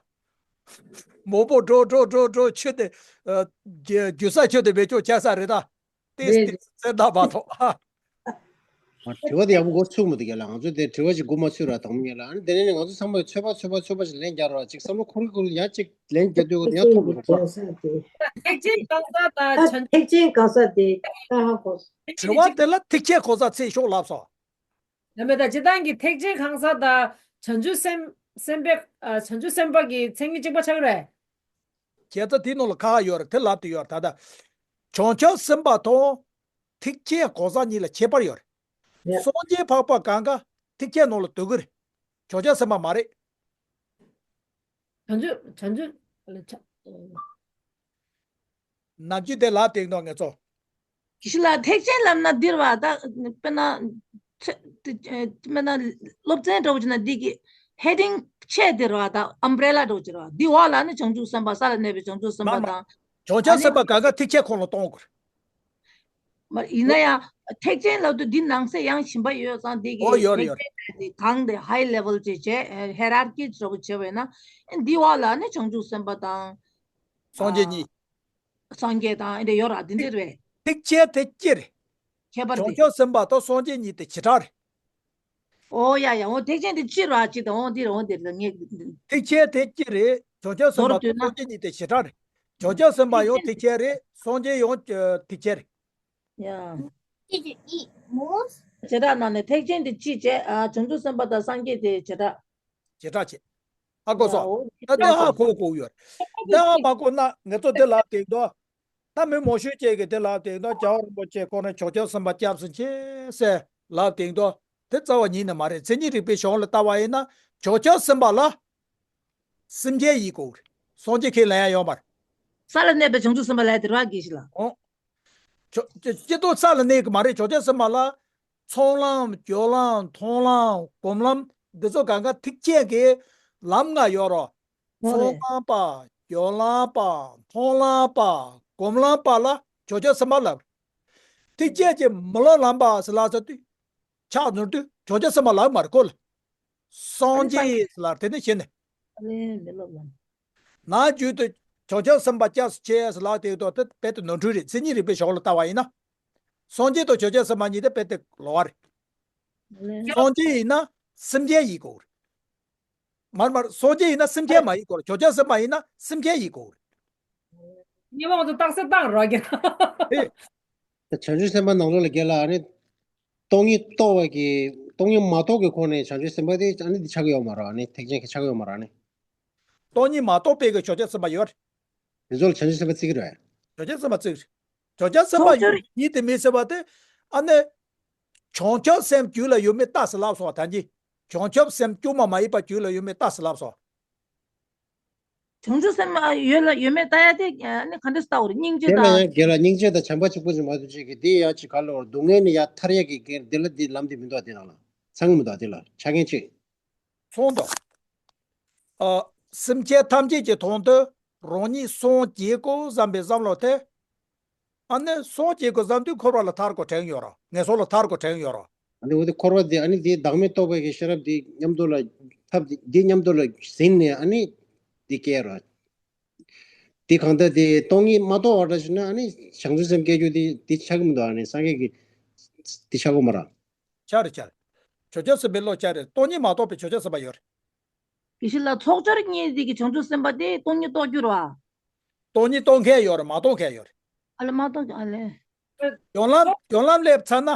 མོ་པོ་འགྲོ་འགྲོ་འགྲོ་འགྲོ་ཆུ་དེ། རྒྱུ་ས་ཆུ་དེ་བེད་སྤྱོད་བྱ་ས་རེད་ད། ཏེས་རེད་ཏེས་ཚེར་ད་བ་ཐོག་ཨ། དྲི་བ་དེ་ཡག་པོ་འགོ་ཚུགས་མི་འདུག་ག་ལ། ང་ཚོ་དེ་དྲི་བ་ཞིག་འགོ་མ་ཚུགས་ར་དང་མི་ཉན་ལ། ཨ་ནི་དེ་ནས་ནི་ང་ཚོ་ཚང་མས་ཚོད་པ་ཚོད་པ་ཚོད་པ་ཞིག་ལན་རྒྱག་རོགས། ཅིག་བསམ་བློ་འཁོར་གི་འཁོར་གི་ཡང་ཅིག་ལན་རྒྱག་དུས་ཡང་ཐོབ་མི་འདུག་ག་ཐེག་ཆེན་གང་ཟག་དང་བྱང་ཐེག་ཆེན་གང་ཟག་དེ་ད་ཧ་གོ། དྲི་བ་དེ་ལ་ཐེག་ཆེན་གང་ཟག་ཚེ་ཤོག་ལབ་སོང་། ཡང་མེད་ད་སྤྱིར་བཏང་གི་ཐེག་ཆེན་གང་ཟག་དང་བྱང་ཆུབ་སེམས་སེམས་དཔའི་ཨ་བྱང་ཆུབ་སེམས་དཔའ་གི་མཚན་ཉིད་གཅིག་པ་ཆགས་ཀྱི་རེད། བྱས་ཙང་དེའི་ནང་ལ་ཁག་ཡོད་རེད། དེ་ལབ་དུས་ཡོད་རེད། ད་ལྟ་བྱང་ཆུབ་སེམས་དཔའ་དང་ཐེག་ཆེན་གང་ཟག་གཉིས་ལ་ཁྱད་པར་ཡོད་རེད། ཡ། སངས་རྒྱས་འཕགས་པ་གང་ག་ཐེག་ཆེན་ནང་ལ་འདུ་གི་རེད། བྱང་ཆུབ་སེམས་དཔའ་མ་རེད། བྱང་ཆུབ་བྱང་ཆུབ་ལ་ཆ། ནམ་རྒྱུན་དེ་ལབ་བསྡད་འདུག་ངེད་ཚོ། ཞི་ལ་ཐེག་ཆེན་ལབ་ན་འདིར་བ་ད་དཔེར་ན། ཚེ་དཔེར་ན་སློབ་ཚན་འདྲ་བོ་བྱས་ན་འདི་གི་ཧེ་ཌིང་ཆེ་འདིར་བ་ད་ཨམ་བྷི་རེ་ལ་འདྲ་བོ་བྱེད་ར་བ་འདི་འོག་ལ་ནི་བྱང་ཆུབ་སེམས་དཔའ་ས་ལ་གནས་པའི་བྱང་ཆུབ་སེམས་དཔའ་མ་མ། དང་། བྱང་ཆུབ་སེམས་དཔའ་ག་ག་ཐེག་ཆེན་ཁོངས་ལ་གཏོང་དགོས། མ་ཡིན་ན་ཡང་ཐེག་ཆེན་ལབ་དུས་འདི་ནང་གསེས་ཡང་ཞིམ་པ་ཡོད་ཙང་འདི་གི་ཨོ་ཡོད་རེད་ཡོད་རེད། ཐེག་ཆེན་དེ་གང་དེ་ཧའི་ལེ་ཝལ་བྱས་བྱས་ཧེ་རར་ཀི་འདྲ་བོ་བྱས་པ་ཡིན་ན་འདི་འོག་ལ་ནི་བྱང་ཆུབ་སེམས་དཔའ་དང་། སངས་རྒྱས་གཉིས། སངས་རྒྱས་དང་ཨེ་འདྲ་ཡོད་ར་འདི་འདིར་བས། ཐེག་ཆེན་དེ་སྤྱིར། ཁྱད་པར་དེ། བྱང་ཆུབ་སེམས་དཔའ་དང་སངས་རྒྱས་གཉིས་དེ་བྱེ་བྲག་རེད། ཨོ་ཡ་ཡ་ཨོ་ཐེག་ཆེན་དེ་སྤྱིར་ར་ཅི་དང་ཨོ་འདིར་ཨོ་འདིར་ངས། ཐེག་ཆེན་དེ་སྤྱིར་རེད། བྱང་ཆུབ་སེམས་དཔའ་དང་སངས་རྒྱས་གཉིས་དེ་བྱེ་བྲག་རེད། བྱང་ཆུབ་སེམས་དཔའ་ཡང་ཐེག་ཆེན་རེད། སངས་རྒྱས་ཡང་ཐེག་ཆེན་རེད། ཡ། བྱེ་བྲག་ནང་ནས་ཐེག་ཆེན་དེ་སྤྱི་བྱས་ཨ་བྱང་ཆུབ་སེམས་དཔའ་དང་སངས་རྒྱས་དེ་བྱེ་བྲག་བྱེ་བྲག་བྱེད། ཨ་གོ་སོང་། ད་ལྟ་ཧ་གོ་གོ་ཡོད། ད་ཧ་མ་གོ་ན་ངེད་ཚོ་དེ་ལབ་དེ་འདུག་ད་མི་མང་ཤོས་ཅིག་གིས་དེ་ལབ་དེ་འདུག་རྒྱལ་བ་རིན་པོ་ཆེ་ཁོང་ནས་བྱང་ཆུབ་སེམས་དཔའ་སྐྱབས་སུ་མཆི་ཟེར་ལབ་དེ་འདུག་དེ་རྩ་བ་ཉིད་ནས་མ་རེད། མཚན་ཉིད་རིག་པའི་གཞུང་ལ་ལྟ་བ་ཡིན་ན་བྱང་ཆུབ་སེམས་དཔའ་ལ་སེམས་ཅན་ཡིན་དགོས་རེད། སངས་རྒྱས་ཁས་ལེན་ཡ་ཡོད་མ་རེད། ས་ལ་གནས་པའི་བྱང་ཆུབ་སེམས་དཔའ་ལ་དེ་ར་གི་ཞིག་ལ། ཨོ། ཆོ་ཆོ་སྤྱི་ལྡོག་ས་ལ་གནས་ཀྱི་མ་རེད། བྱང་ཆུབ་སེམས་དཔའ་ལ་ཚོགས་ལམ་སྦྱོར་ལམ་མཐོང་ལམ་སྒོམ་ལམ་འདི་ཚོ་གང་ག་ཐེག་ཆེན་གྱི་ལམ་ལྔ་ཡོད་རོ། ཨོ་ཚོགས་ལམ་པ་སྦྱོར་ལམ་པ་མཐོང་ལམ་པ་སྒོམ་ལམ་པ་ལ་བྱང་ཆུབ་སེམས་དཔའ་ལབ། ཐེག་ཆེན་གྱི་མི་སློབ་ལམ་པ་ཟེར་ལ་ཟེར་དུས་ཆགས་ནོར་དུས་བྱང་ཆུབ་སེམས་དཔའ་ལབ་མ་རེད་ཁོ་ལ། སངས་རྒྱས་ལ་དེ་ནས་བྱས་ནས། ཨ་ལེ་མི་སློབ་ལམ། ནང་རྒྱུད་དུ་བྱང་ཆུབ་སེམས་དཔའ་སྐྱབས་སུ་མཆི་ཟེར་ལབ་དེ་དོ་དེ་རྦད་དེ་ནོར་འཁྲུལ་རེད། མཚན་ཉིད་རིག་པའི་ཞོར་ལ་ལྟ་བ་ཡིན་ན། སངས་རྒྱས་དང་བྱང་ཆུབ་སེམས་དཔའ་གཉིས་དེ་རྦད་དེ་ལོགས་ཀ་རེད། ཨ་ལེ། སངས་རྒྱས་ཡིན་ན་སེམས་ཅན་ཡིན་དགོས་རེད། མར་མར་སངས་རྒྱས་ཡིན་ན་སེམས་ཅན་མ་ཡིན་དགོས་རེད། བྱང་ཆུབ་སེམས་དཔའ་ཡིན་ན་སེམས་ཅན་ཡིན་དགོས་རེད། སྙན་མོ་ང་ཚོ་རྟགས་གསལ་བཏང་རོགས་གྱིས། ཨེ། བྱང་ཆུབ་སེམས་དཔའ་ནང་ལོགས་ལ་རྒན་ལགས་ཨ་ནི། སྟོང་ཉིད་རྟོགས་པ་གི་སྟོང་ཉིད་མ་རྟོགས་ཀྱི་སྒོ་ནས་བྱང་ཆུབ་སེམས་དཔའ་དེ་ཨ་ནི་འདི་ཆགས་ཀྱི་ཡོད་མ་རེད། ཨ་ནི་ཐེག་ཆེན་གྱི་ཆགས་ཀྱི་ཡོད་མ་རེད། ཨ་ནི། སྟོང་ཉིད་མ་རྟོགས་པའི་གི་བྱང་ཆུབ་སེམས་དཔའ་ཡོད་རེད། དེ་ཚོ་ལ་བྱང་ཆུབ་སེམས་དཔའ་བརྩི་གི་རེད། བྱང་ཆུབ་སེམས་དཔའ་བརྩི་གི་རེད། བྱང་ཆུབ་སེམས་དཔའ་ཡོད་ཉིད་དེ་མི་སེམས་པ་དེ་ཨ་ནི། བྱང་ཆུབ་སེམས་རྒྱུད་ལ་ཡོད་མེད་ལྟ་ཟེར་ལབ་སོང་བ་ད་གིན། བྱང་ཆུབ་སེམས་བཅོས་མ་མ་ཡིན་པ་རྒྱུད་ལ་ཡོད་མེད་ལྟ་ཟེར་ལབ་སོང་། བྱང་ཆུབ་སེམས་ཡོད་ལ་ཡོད་མེད་ལྟ་ཡ་དེ་ཨ་ནི་ག་འདྲ་ལྟ་བ་རེད། སྙིང་རྗེ་དེ་ལ་དང་། ཡང་དགེ་ལ་སྙིང་རྗེ་དང་བྱམས་པ་གཅིག་པུ་ཅིག་མ་གཏོགས་ཅིག་གིས་དེ་ཡང་ཅིག་ག་ལ་བར་སྡུག་བསྔལ་ནི་ཡང་ཐར་ཡ་གི་དགེ་དེ་ལ་དེ་ལམ་དེ་མི་འདུག་དེ་ནང་ལ་ཚང་གི་མི་འདུག་དེ་ལ་ཆ་རྐྱེན་གཅིག་སོང་དོ། ཨ། སེམས་ཅན་ཐམས་ཅད་ཀྱི་དོན་དུ་རང་ཉིད་སངས་རྒྱས་དགོས་བསམ་པའི་བསམ་བློ་དེ། ཨ་ནི་སོང་སྐྱེ་དགུ་ཟབ་དོན་འཁོར་བ་ལ་ཐར་དགོས་དྲན་ཡོད་ར། ངན་སོང་ལ་ཐར་དགོས་དྲན་ཡོད་ར། ཨ་ནི་འོ་དེ་འཁོར་བ་དེ་ཨ་ནི་དེ་བདག་མེད་རྟོགས་པའི་གི་ཤེས་རབ་དེ་མཉམ་དུ་ལ་ཐབས་དེ་དེ་མཉམ་དུ་ལ་ཟིན་ནས་ཨ་ནི་དེ་སྐྱེ་ར། དེ་གང་ལྟར་དེ་སྟོང་ཉིད་མ་རྟོགས་པ་འདྲ་ཞིག་ན་ཨ་ནི་བྱང་ཆུབ་སེམས་སྐྱེ་རྒྱུ་དེ་དེ་ཆགས་ཀྱི་མི་འདུག་ཨ་ནི་སངས་རྒྱས་ཀྱི་དེ་ཆགས་ཀྱི་མ་རེད། ཆགས་རེད་ཆགས་རེད། བྱང་ཆུབ་སེམས་དཔའི་བློ་ཆགས་རེད། སྟོང་ཉིད་མ་རྟོགས་པའི་བྱང་ཆུབ་སེམས་དཔའ་ཡོད་རེད། དགེ་བཤེས་ལགས་ཚོགས་སྦྱོར་གཉིས་དེ་གི་བྱང་ཆུབ་སེམས་དཔའ་དེ་སྟོང་ཉིད་རྟོགས་རྒྱུ་རེད་བ། སྟོང་ཉིད་རྟོགས་མཁན་ཡོད་རེད། མ་རྟོགས་མཁན་ཡོད་རེད། ཨ་ལ་མ་རྟོགས་ཨ་ལས། སྦྱོར་ལམ་སྦྱོར་ལམ་སླེབས་ཚར་ན་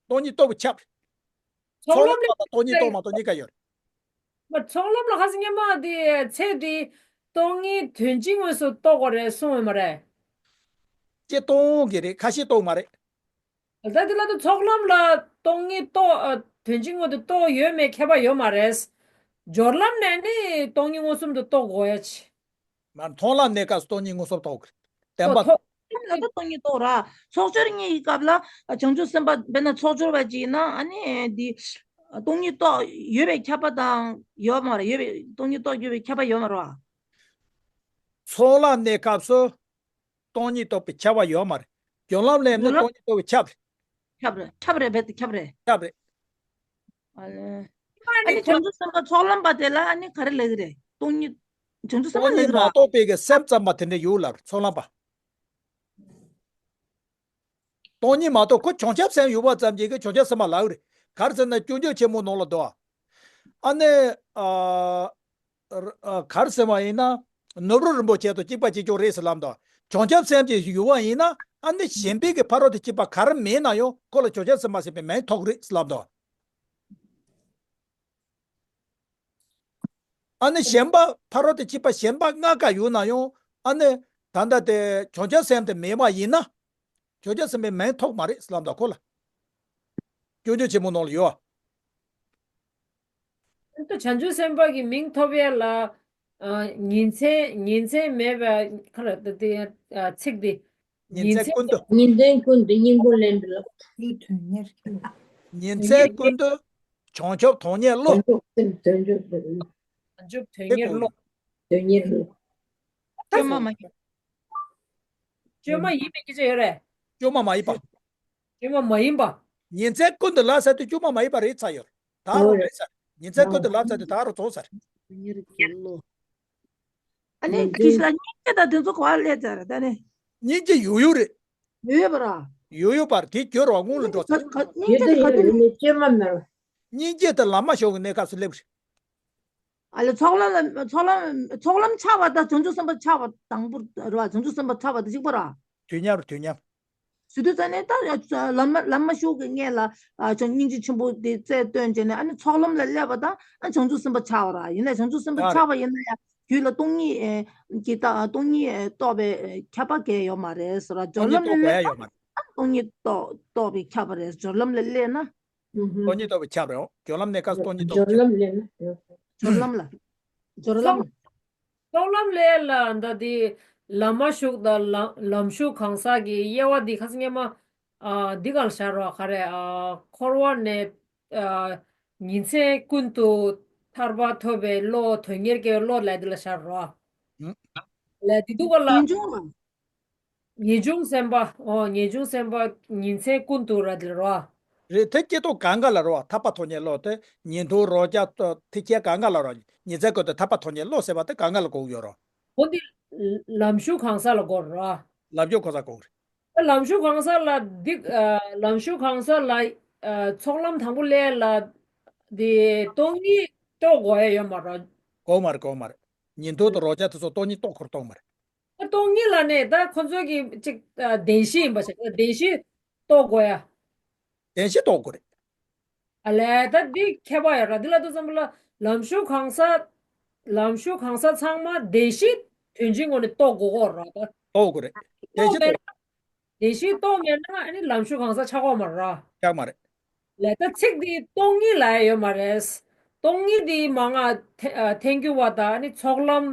སྟོང་ཉིད་རྟོགས་པ་ཁྱབ་རེད། ཚོགས་ཚོགས་ལམ་ལ་ལ་སྟོང་ཉིད་རྟོགས་མ་རྟོགས་གཉིས་ཀ་ཡོད་རེད། མ་ཚོགས་ལམ་ལ་ཁ་སང་སྔོན་མ་དེ་ཚེ་འདི་སྟོང་ཉིད་དོན་སྤྱི་དངོས་སུ་རྟོགས་དགོས་རེད་གསུངས་ཡོད་མ་རེད། ཅེས་རྟོགས་ཀྱི་རེད། ཁ་ཤས་རྟོགས་མ་རེད། ད་དེ་ལ་ད་ཚོགས་ལམ་ལ་སྟོང་ཉིད་རྟོགས་ཨ་དོན་སྤྱི་དངོས་སུ་རྟོགས་ཡོད་མེད་ཁྱད་པར་ཡོད་མ་རེད། སྦྱོར་ལམ་ནས་ནི་སྟོང་ཉིད་མངོན་སུམ་དུ་རྟོགས་དགོས་ཡ་ཆེ། མ་མཐོང་ལམ་གནས་སྐབས་སུ་སྟོང་ཉིད་མངོན་སུམ་རྟོགས་ཀྱི་རེད། བདེན་པ། ཐོག་ལ་ད་སྟོང་ཉིད་རྟོགས་ར། ཚོགས་སྦྱོར་གཉིས་ཀྱི་སྐབས་ལ་བྱང་ཆུབ་སེམས་དཔའ་དཔེར་ན་ཚོགས་སྦྱོར་བ་ཅིག་ཡིན་ན་ཨ་ནི་འདི་སྟོང་ཉིད་རྟོགས་ཡོད་པའི་ཁྱབ་པ་དང་ཡོད་མ་རེད། ཡོད་པའི་སྟོང་ཉིད་རྟོགས་ཡོད་པའི་ཁྱབ་པ་ཡོད་མ་རེད་བ། ཚོགས་ལམ་གནས་སྐབས་སུ་སྟོང་ཉིད་རྟོགས་པའི་ཁྱབ་པ་ཡོད་མ་རེད། སྦྱོར་ལམ་སླེབས་ནས་སྦྱོར་ལམ་སྟོང་ཉིད་རྟོགས་པའི་ཁྱབ་རེད། ཁྱབ་རེད། ཁྱབ་རེད། རྦད་དེ་ཁྱབ་རེད། ཁྱབ་རེད། ཨ་ལས། ཨ་ནི་བྱང་ཆུབ་སེམས་དཔའ་ཚོགས་ལམ་པ་དེ་ལ་ཨ་ནི་ག་རེ་ལབ་ཀྱི་རེད། སྟོང་ཉིད། བྱང་ཆུབ་སེམས་དཔའ་སྟོང་ལབ་ཉིད་ཀྱི་མ་རེད་བ། རྟོགས་པའི་གི་སེམས་ཙམ་པ་དེ་འདྲ་ཡོད་ལབ་རེད། ཚོགས་ལམ་པ། སྟོང་ཉིད་མ་རྟོགས་ཁོ་བྱང་ཆུབ་སེམས་ཡོད་པ་ཙམ་གྱིས་ཀྱི་བྱང་ཆུབ་སེམས་དཔའ་ལབ་ཀྱི་རེད། ག་རེ་ཟེར་ན་སྐྱོན་བརྗོད་ཆེན་མོ་ནང་ལ་འདུག་ཨ་ནི་ཨ། ཨ། ག་རེ་ཟེར་བ་ཡིན་ན། ནོར་བུ་རིན་པོ་ཆེ་དང་གཅིག་པ་གཅིག་རྐྱང་རེད་ཟེར་ལབ་འདུག་བྱང་ཆུབ་སེམས་ཀྱི་ཡུལ་བ་ཡིན་ན་ཨ་ནི་གཞན་པའི་གི་ཕ་རོལ་ཏུ་ཕྱིན་པ་ག་རེ་མེད་ན་ཡང་ཁོ་ལ་བྱང་ཆུབ་སེམས་དཔའ་ཟེར་བའི་མིང་ཐོགས་རེད་ཟེར་ལབ་འདུག་ཨ་ནི་གཞན་པ་ཕ་རོལ་ཏུ་ཕྱིན་པ་གཞན་པ་ལྔ་ཀ་ཡོད་ན་ཡང་ཨ་ནི་ད་ལྟ་དེ་བྱང་ཆུབ་སེམས་དེ་མེད་པ་ཡིན་ན། བྱང་ཆུབ་སེམས་དཔའི་མིང་ཐོགས་མ་རེད་ཟེར་ལབ་འདུག་ཁོ་ལ། སྐྱོན་བརྗོད་ཆེན་མོ་ནང་ལ་ཡོད། ད་བྱང་ཆུབ་སེམས་དཔའ་གི་མིང་ཐོབ་ཡས་ལ། ཨ། ཉིན་མཚན་ཉིན་མཚན་མེད་པ་ཁ་ལ་ད་དེ་ཨ་ཚིག་དེ། ཉིན་མཚན་ཉིན་མཚན་ཀུན་ཏུ། ཉིན་མཚན་ཀུན་ཏུ་སྙིང་པོ་ལེན་འགྲོ། དོན་གཉེར། ཉིན་མཚན་ཀུན་ཏུ་བྱང་ཆུབ་དོན་གཉེར་བློ། བྱང་ཆུབ་སེམས་དོན་གཉེར་བློ། བྱང་ཆུབ་དོན་གཉེར་བློ། དོན་གཉེར་བློ། བཅོས་མ་མ་ཡིན། བཅོས་མ་ཡིན་པའི་སྐད་ཆ་ཡོད་རེད། བཅོས་མ་མ་ཡིན་པ། བཅོས་མ་མ་ཡིན་པ། ཉིན་མཚན་ཀུན་ཏུ་ལབ་ས་དེ་བཅོས་མ་མ་ཡིན་པ་རེད་ཚར་ཡོད། ད་རུང་རེད་ཚར། ཉིན་མཚན་ཀུན་ཏུ་ལབ་ས་དེ་ད་རུང་རྫོགས་ཚར། ཨ་ནི་དགེ་བཤེས་ལགས་སྙིང་རྗེ་དང་དེ་ཚོ་ག་པར་སླེབས་ཚར་ད་ནི། སྙིང་རྗེ་ཡོད་ཡོད་རེད། ཡོད་ཡོད་པ་ར། ཡོད་ཡོད་པར་དེ་གྱུར་བ་སྔོན་ལ་འགྲོ་ཚར། སྙིང་རྗེ་དེ་ག་དུས། བཅོས་མ་མེད་པ། སྙིང་རྗེ་དེ་ལམ་མ་ཞུགས་ཀྱི་གནས་སྐབས་སུ་སླེབས་རེད། ཨ་ལས་ཚོགས་ལམ་ལ་ཚོགས་ལམ་ཚོགས་ལམ་ཆགས་པ་དང་བྱང་ཆུབ་སེམས་དཔའ་ཆགས་པ་དང་པོ་རེད་བ། བྱང་ཆུབ་སེམས་དཔའ་ཆགས་པ་དང་གཅིག་པ་ར། དུས་མཉམ་རེད་དུས་མཉམ། ཟེར་དུས་ཙ་ནས་ད་ལམ་མ་ལམ་མ་ཞུགས་ཀྱི་སྔོན་ལ་ཨ་བྱང་སྙིང་རྗེ་ཆེན་པོ་དེ་རྩལ་བཏོན་བྱས་ནས་ཨ་ནི་ཚོགས་ལམ་ལ་སླེབས་པ་དང་ཨ་བྱང་ཆུབ་སེམས་དཔའ་ཆགས་པ་ར། ཡིན་ན་བྱང་ཆུབ་སེམས་དཔའ་ཆགས་པ་ཡིན་ན་ཡང་རྒྱུད་ལ་སྟོང་ཉིད་ཀྱི་རྟགས་སྟོང་ཉིད་རྟོགས་པའི་ཁྱབ་པ་གང་ཡོད་མ་རེད་ཟེར་བ། སྟོང་སྦྱོར་ཉིད་ལམ་ལ་རྟོགས་པ་སླེབས་ཡ་ཡོད་མ་རེད། ན་སྟོང་ཉིད་རྟོགས་རྟོགས་པའི་ཁྱབ་པ་རེད། སྦྱོར་ལམ་ལ་སླེབས་ན། སྟོང་ཉིད་རྟོགས་པའི་ཁྱབ་རེད། སྦྱོར་ལམ་གནས་སྐབས་སུ་སྟོང་ཉིད་རྟོགས་པའི་ཁྱབ། སྦྱོར་ལམ་ལ། སྦྱོར་ལམ། སྦྱོར་ལམ་ལ་ལ་འདི་ལམ་མ་ཞུགས་དང་ལམ་ལམ་ཞུགས་གང་ཟག་གི་དབྱེ་བ་འདི་ཁ་སང་སྔོན་མ་ཨ་འདི་གང་ལ་བཞག་རོགས། ག་རེ་ཨ་འཁོར་བ་ནས་ཨ་ཉིན་མཚན་ཀུན་ཏུ་ཐར་པ་ཐོབ་པའི་བློ་དོན་གཉེར་སྐྱེ་བའི་བློ་ལ་འདི་ལ་བཞག་རོགས། ལ་འདི་འདུག་ག་ལ། ངེས་འབྱུང་ལ། ངེས་འབྱུང་སེམས་དཔའ། ཨོ་ངེས་འབྱུང་སེམས་དཔའ་ཉིན་མཚན་ཀུན་ཏུ་ར་དེ་རོ། རེད་དེ་སྐྱེ་ཐོག་གང་ག་ལ་རོ། ཐར་པ་ཐོབ་ཉེ་ལོ་དེ་ཉིན་ཐོ་རོ་རྒྱ་ཐེག་ཆེན་གང་ག་ལ་རོ། ཉིན་མཚན་ཀུན་ཏུ་ཐར་པ་ཐོབ་ཉེ་ལོ་ཟེར་བ་དེ་གང་ག་ལ་གོ་གི་ཡོད་རོ། འོ་འདི་ལམ་ཞུགས་གང་ཟག་ལ་གོ་རོ། ལམ་ཞུགས་གང་ཟག་གོ་རེད། ལམ་ཞུགས་གང་ཟག་ལ་འདི་ལམ་ཞུགས་གང་ཟག་ལ་ཚོགས་ལམ་དང་པོ་ལས་ལ་འདི་སྟོང་ཉིད་རྟོགས་དགོས་ཡ་ཡོད་མ་རོ། གོ་མ་རེད་གོ་མ་རེད། ཉིན་ཐོ་དང་རོ་རྒྱ་དེ་ཚོ་སྟོང་ཉིད་རྟོགས་ཁོ་རྟོགས་མ་རེད། སྟོང་ཉིད་ལ་ནས་ད་ཁོ་ཚོ་གི་ཅིག་བདེན་བཞི་ཡིན་པ་ཞིག་བདེན་བཞི་རྟོགས་དགོས་ཡ། བདེན་བཞི་རྟོགས་དགོས་རེད། ཨ་ལས་ད་འདི་ཁྱད་པར་ཡོད་ར། འདི་ལ་ད་ཙམ་པ་ལ་ལམ་ཞུགས་གང་ཟག་ལམ་ཞུགས་གང་ཟག་ཚང་མ་བདེན་བཞི་དོན་སྤྱིའི་ངོས་ནས་རྟོགས་དགོས་གོ་ར་ད། རྟོགས་དགོས་རེད། བདེན་བཞི་རྟོགས། བདེན་བཞི་རྟོགས་མེད་ན་ཨ་ནི་ལམ་ཞུགས་གང་ཟག་ཆགས་གོ་མ་ར། ཆགས་མ་རེད། ལས་ད་ཚིག་འདི་སྟོང་ཉིད་ལ་ཡོད་མ་རེད། སྟོང་ཉིད་འདི་མང་ང་ཐལ་ཐལ་འགྱུར་བ་དང་ཨ་ནི་ཚོགས་ལམ་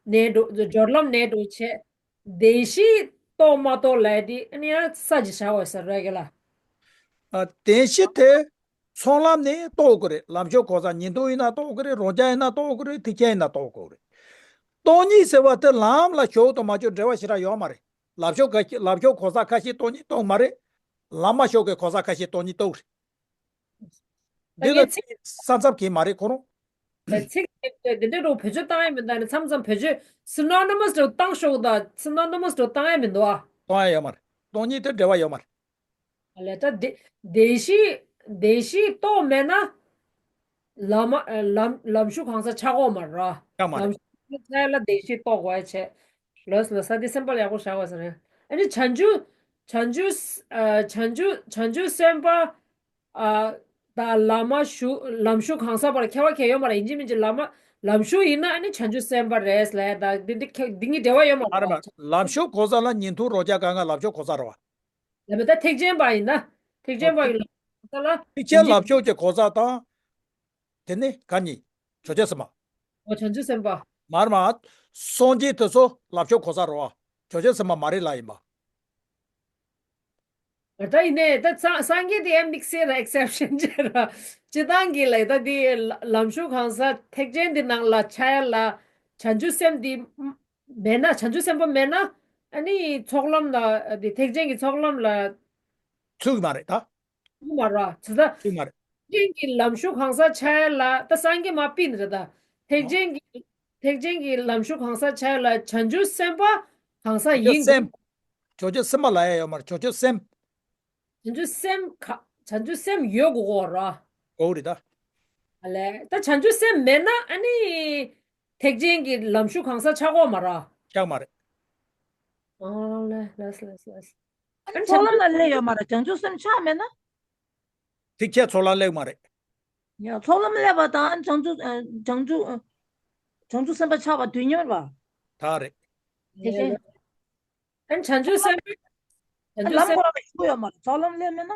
ནས་འགྲོ་སྦྱོར་ལམ་ནས་འགྲོ་བྱེད། བདེན་བཞི་རྟོགས་མ་རྟོགས་ལས་འདི་ཨ་ནི་ཡང་ས་ཅིག་བྱ་བ་ཟེར་རེད་གི་ལ། ཨ་བདེན་བཞི་དེ་ཚོགས་ལམ་ནས་རྟོགས་དགོས་རེད། ལམ་ཞུགས་གང་ཟག་ཉིན་ཐོ་ཡིན་ན་རྟོགས་དགོས་རེད། རང་རྒྱལ་ཡིན་ན་རྟོགས་དགོས་རེད། ཐེག་ཆེན་ཡིན་ན་རྟོགས་དགོས་རེད། སྟོང་ཉིད་ཟེར་བ་དེ་ལམ་ལ་ཞུགས་དང་མ་ཞུགས་འབྲེལ་བ་ཞེ་དྲག་ཡོད་མ་རེད། ལག་ཤོབ་ཁ་ཤས་ལག་ཤོབ་གོ་ས་ཁ་ཤས་སྟོང་ཉིད་གཏོང་མ་རེད། ལམ་མ་ཤོག་གི་གོ་ས་ཁ་ཤས་སྟོང་ཉིད་གཏོང་རེད། ད་འདི་ལ་ངས་ཚིག་ས་མཚམས་གང་མ་རེད་ཁོ་རང་། ད་ཚིག་དེ་འདི་འདྲ་བོ་བེད་སྤྱོད་བཏང་ཡ་མི་འདུག་ཨ་ནི་མཚམས་མཚམས་བེད་སྤྱོད་synonymous་འདྲ་བོ་བཏང་ཤོག་ད་synonymous་འདྲ་བོ་བཏང་ཡ་མི་འདུག་ཨ། གཏོང་ཡ་ཡོད་མ་རེད། སྟོང་ཉིད་དེ་འབྲེལ་བ་ཡོད་མ་རེད། ཨ་ལས་ད་བདེ་བདེ་གཤིས་བདེ་གཤིས་རྟོགས་མེད་ན་ལམ་ལམ་ལམ་ཞུགས་གང་ས་ཆགས་གོ་མ་ར། ཆགས་མ་རེད། ལམ་ཞུགས་ཆགས་ལ་བདེ་གཤིས་རྟོགས་དགོས་ཡ་བྱས། ལོས་ལོས་ས་འདི་སེམས་པ་ལ་ཡག་པོ་བཞག་དགོས་ས་རེད། ཨ་ནི་བྱང་ཆུབ་བྱང་ཆུབ་ཨ་བྱང་ཆུབ་བྱང་ཆུབ་སེམས་དཔའ་ཨ་ད་ལམ་ཞུགས་ལམ་ཞུགས་གང་ས་པར་ཁྱད་པར་གང་ཡོད་མ་རེད། ཡིན་གཅིག་མིན་གཅིག་ལམ་ལམ་ཞུགས་ཡིན་ན་ཨ་ནི་བྱང་ཆུབ་སེམས་དཔའ་རེད་ལ་ད་འདི་འདི་ཁྱད་འདི་གཉིས་འབྲེལ་བ་ཡོད་མ་མ་རེད་རེད་མ་རེད། ལམ་ཞུགས་གོ་ས་ལ་ཉན་ཐོས་རོ་བརྒྱ་གང་ག་ལམ་ཞུགས་གོ་ས་རེད་བ། ལ་མེ་ད་ཐེག་ཆེན་པ་ཡིན་ན། ཐེག་ཆེན་པ་ཡིན་ན་ས་ལ། ཐེག་ཆེན་ལམ་ཞུགས་ཀྱི་གོ་ས་དང་། དེ་ནི་ག་གཉིས། བྱང་ཆུབ་སེམས་དཔའ། འོ་བྱང་ཆུབ་སེམས་དཔའ། མར་མ། སངས་རྒྱས་དེ་ཚོ་ལམ་ཞུགས་གོ་ས་རོ། བྱང་ཆུབ་སེམས་དཔའ་མ་རེད་ལ་ཡིན་པ། ད་ཡིན་ནའི་ད་སངས་སངས་རྒྱས་དེ་ཡང་དམིགས་བསལ་ར་exception་བྱས་ར། སྤྱི་བཏང་གི་ལ་ད་དེ་ལམ་ཞུགས་གང་ས་ཐེག་ཆེན་དེ་ནང་ལ་ཆ་ཡ་ལ་བྱང་ཆུབ་སེམས་དེ། མེད་ན་བྱང་ཆུབ་སེམས་དཔའ་མེད་ན་ཨ་ནི་ཚོགས་ལམ་ལ་དེ་ཐེག་ཆེན་གྱི་ཚོགས་ལམ་ལ་ཚུད་ཀྱི་མ་རེད་ད། ཚུད་མ་རེད་ཚུད་ད། ཚུད་མ་རེད། ཐེག་ཆེན་གྱི་ལམ་ཞུགས་གང་ས་ཆ་ཡ་ལ་ད་སངས་རྒྱས་མ་པིན་རེད་ད། ཐེག་ཆེན་གྱི་ཐེག་ཆེན་གྱི་ལམ་ཞུགས་གང་ས་ཆ་ཡ་ལ་བྱང་ཆུབ་སེམས་དཔའ་གང་ས་བྱང་ཆུབ་ཡིན་སེམས། བྱང་ཆུབ་སེམས་དཔའ་ལ་ཡ་ཡོད་མ་རེད་བྱང་ཆུབ་སེམས། བྱང་ཆུབ་སེམས་ག་བྱང་ཆུབ་སེམས་ཡོད་དགོས་གོ་ར། གོ་རེད་ད། ཨ་ལས་ད་བྱང་ཆུབ་སེམས་མེད་ན་ཨ་ནི། ཐེག་ཆེན་གྱི་ལམ་ཞུགས་གང་ས་ཆགས་གོ་མ་ར། ཆགས་མ་རེད། ཨ་ལས་ལས་ལས་ལས། ཨ་ནི་ཚོགས་ལམ་ལ་སླེབས་ཡོད་མ་རེད་བྱང་ཆུབ་སེམས་ཆགས་མེད་ན། ཐེག་ཆེན་ཚོགས་ལམ་སླེབས་མ་རེད། ཡ་ཚོགས་ལམ་སླེབས་པ་དང་བྱང་ཆུབ་བྱང་ཆུབ་བྱང་ཆུབ་སེམས་དཔའ་ཆགས་པ་དུས་མཉམ་ར། ད་རེད། དེ་བཞིན། ཨན་བྱང་ཆུབ་སེམས་དཔའ། བྱང་ཆུབ་ལམ་སེམས་ཁོ་རང་ལ་ཞུགས་ཡོད་མ་རེད་ཚོགས་ལམ་སླེབས་མེད་ན།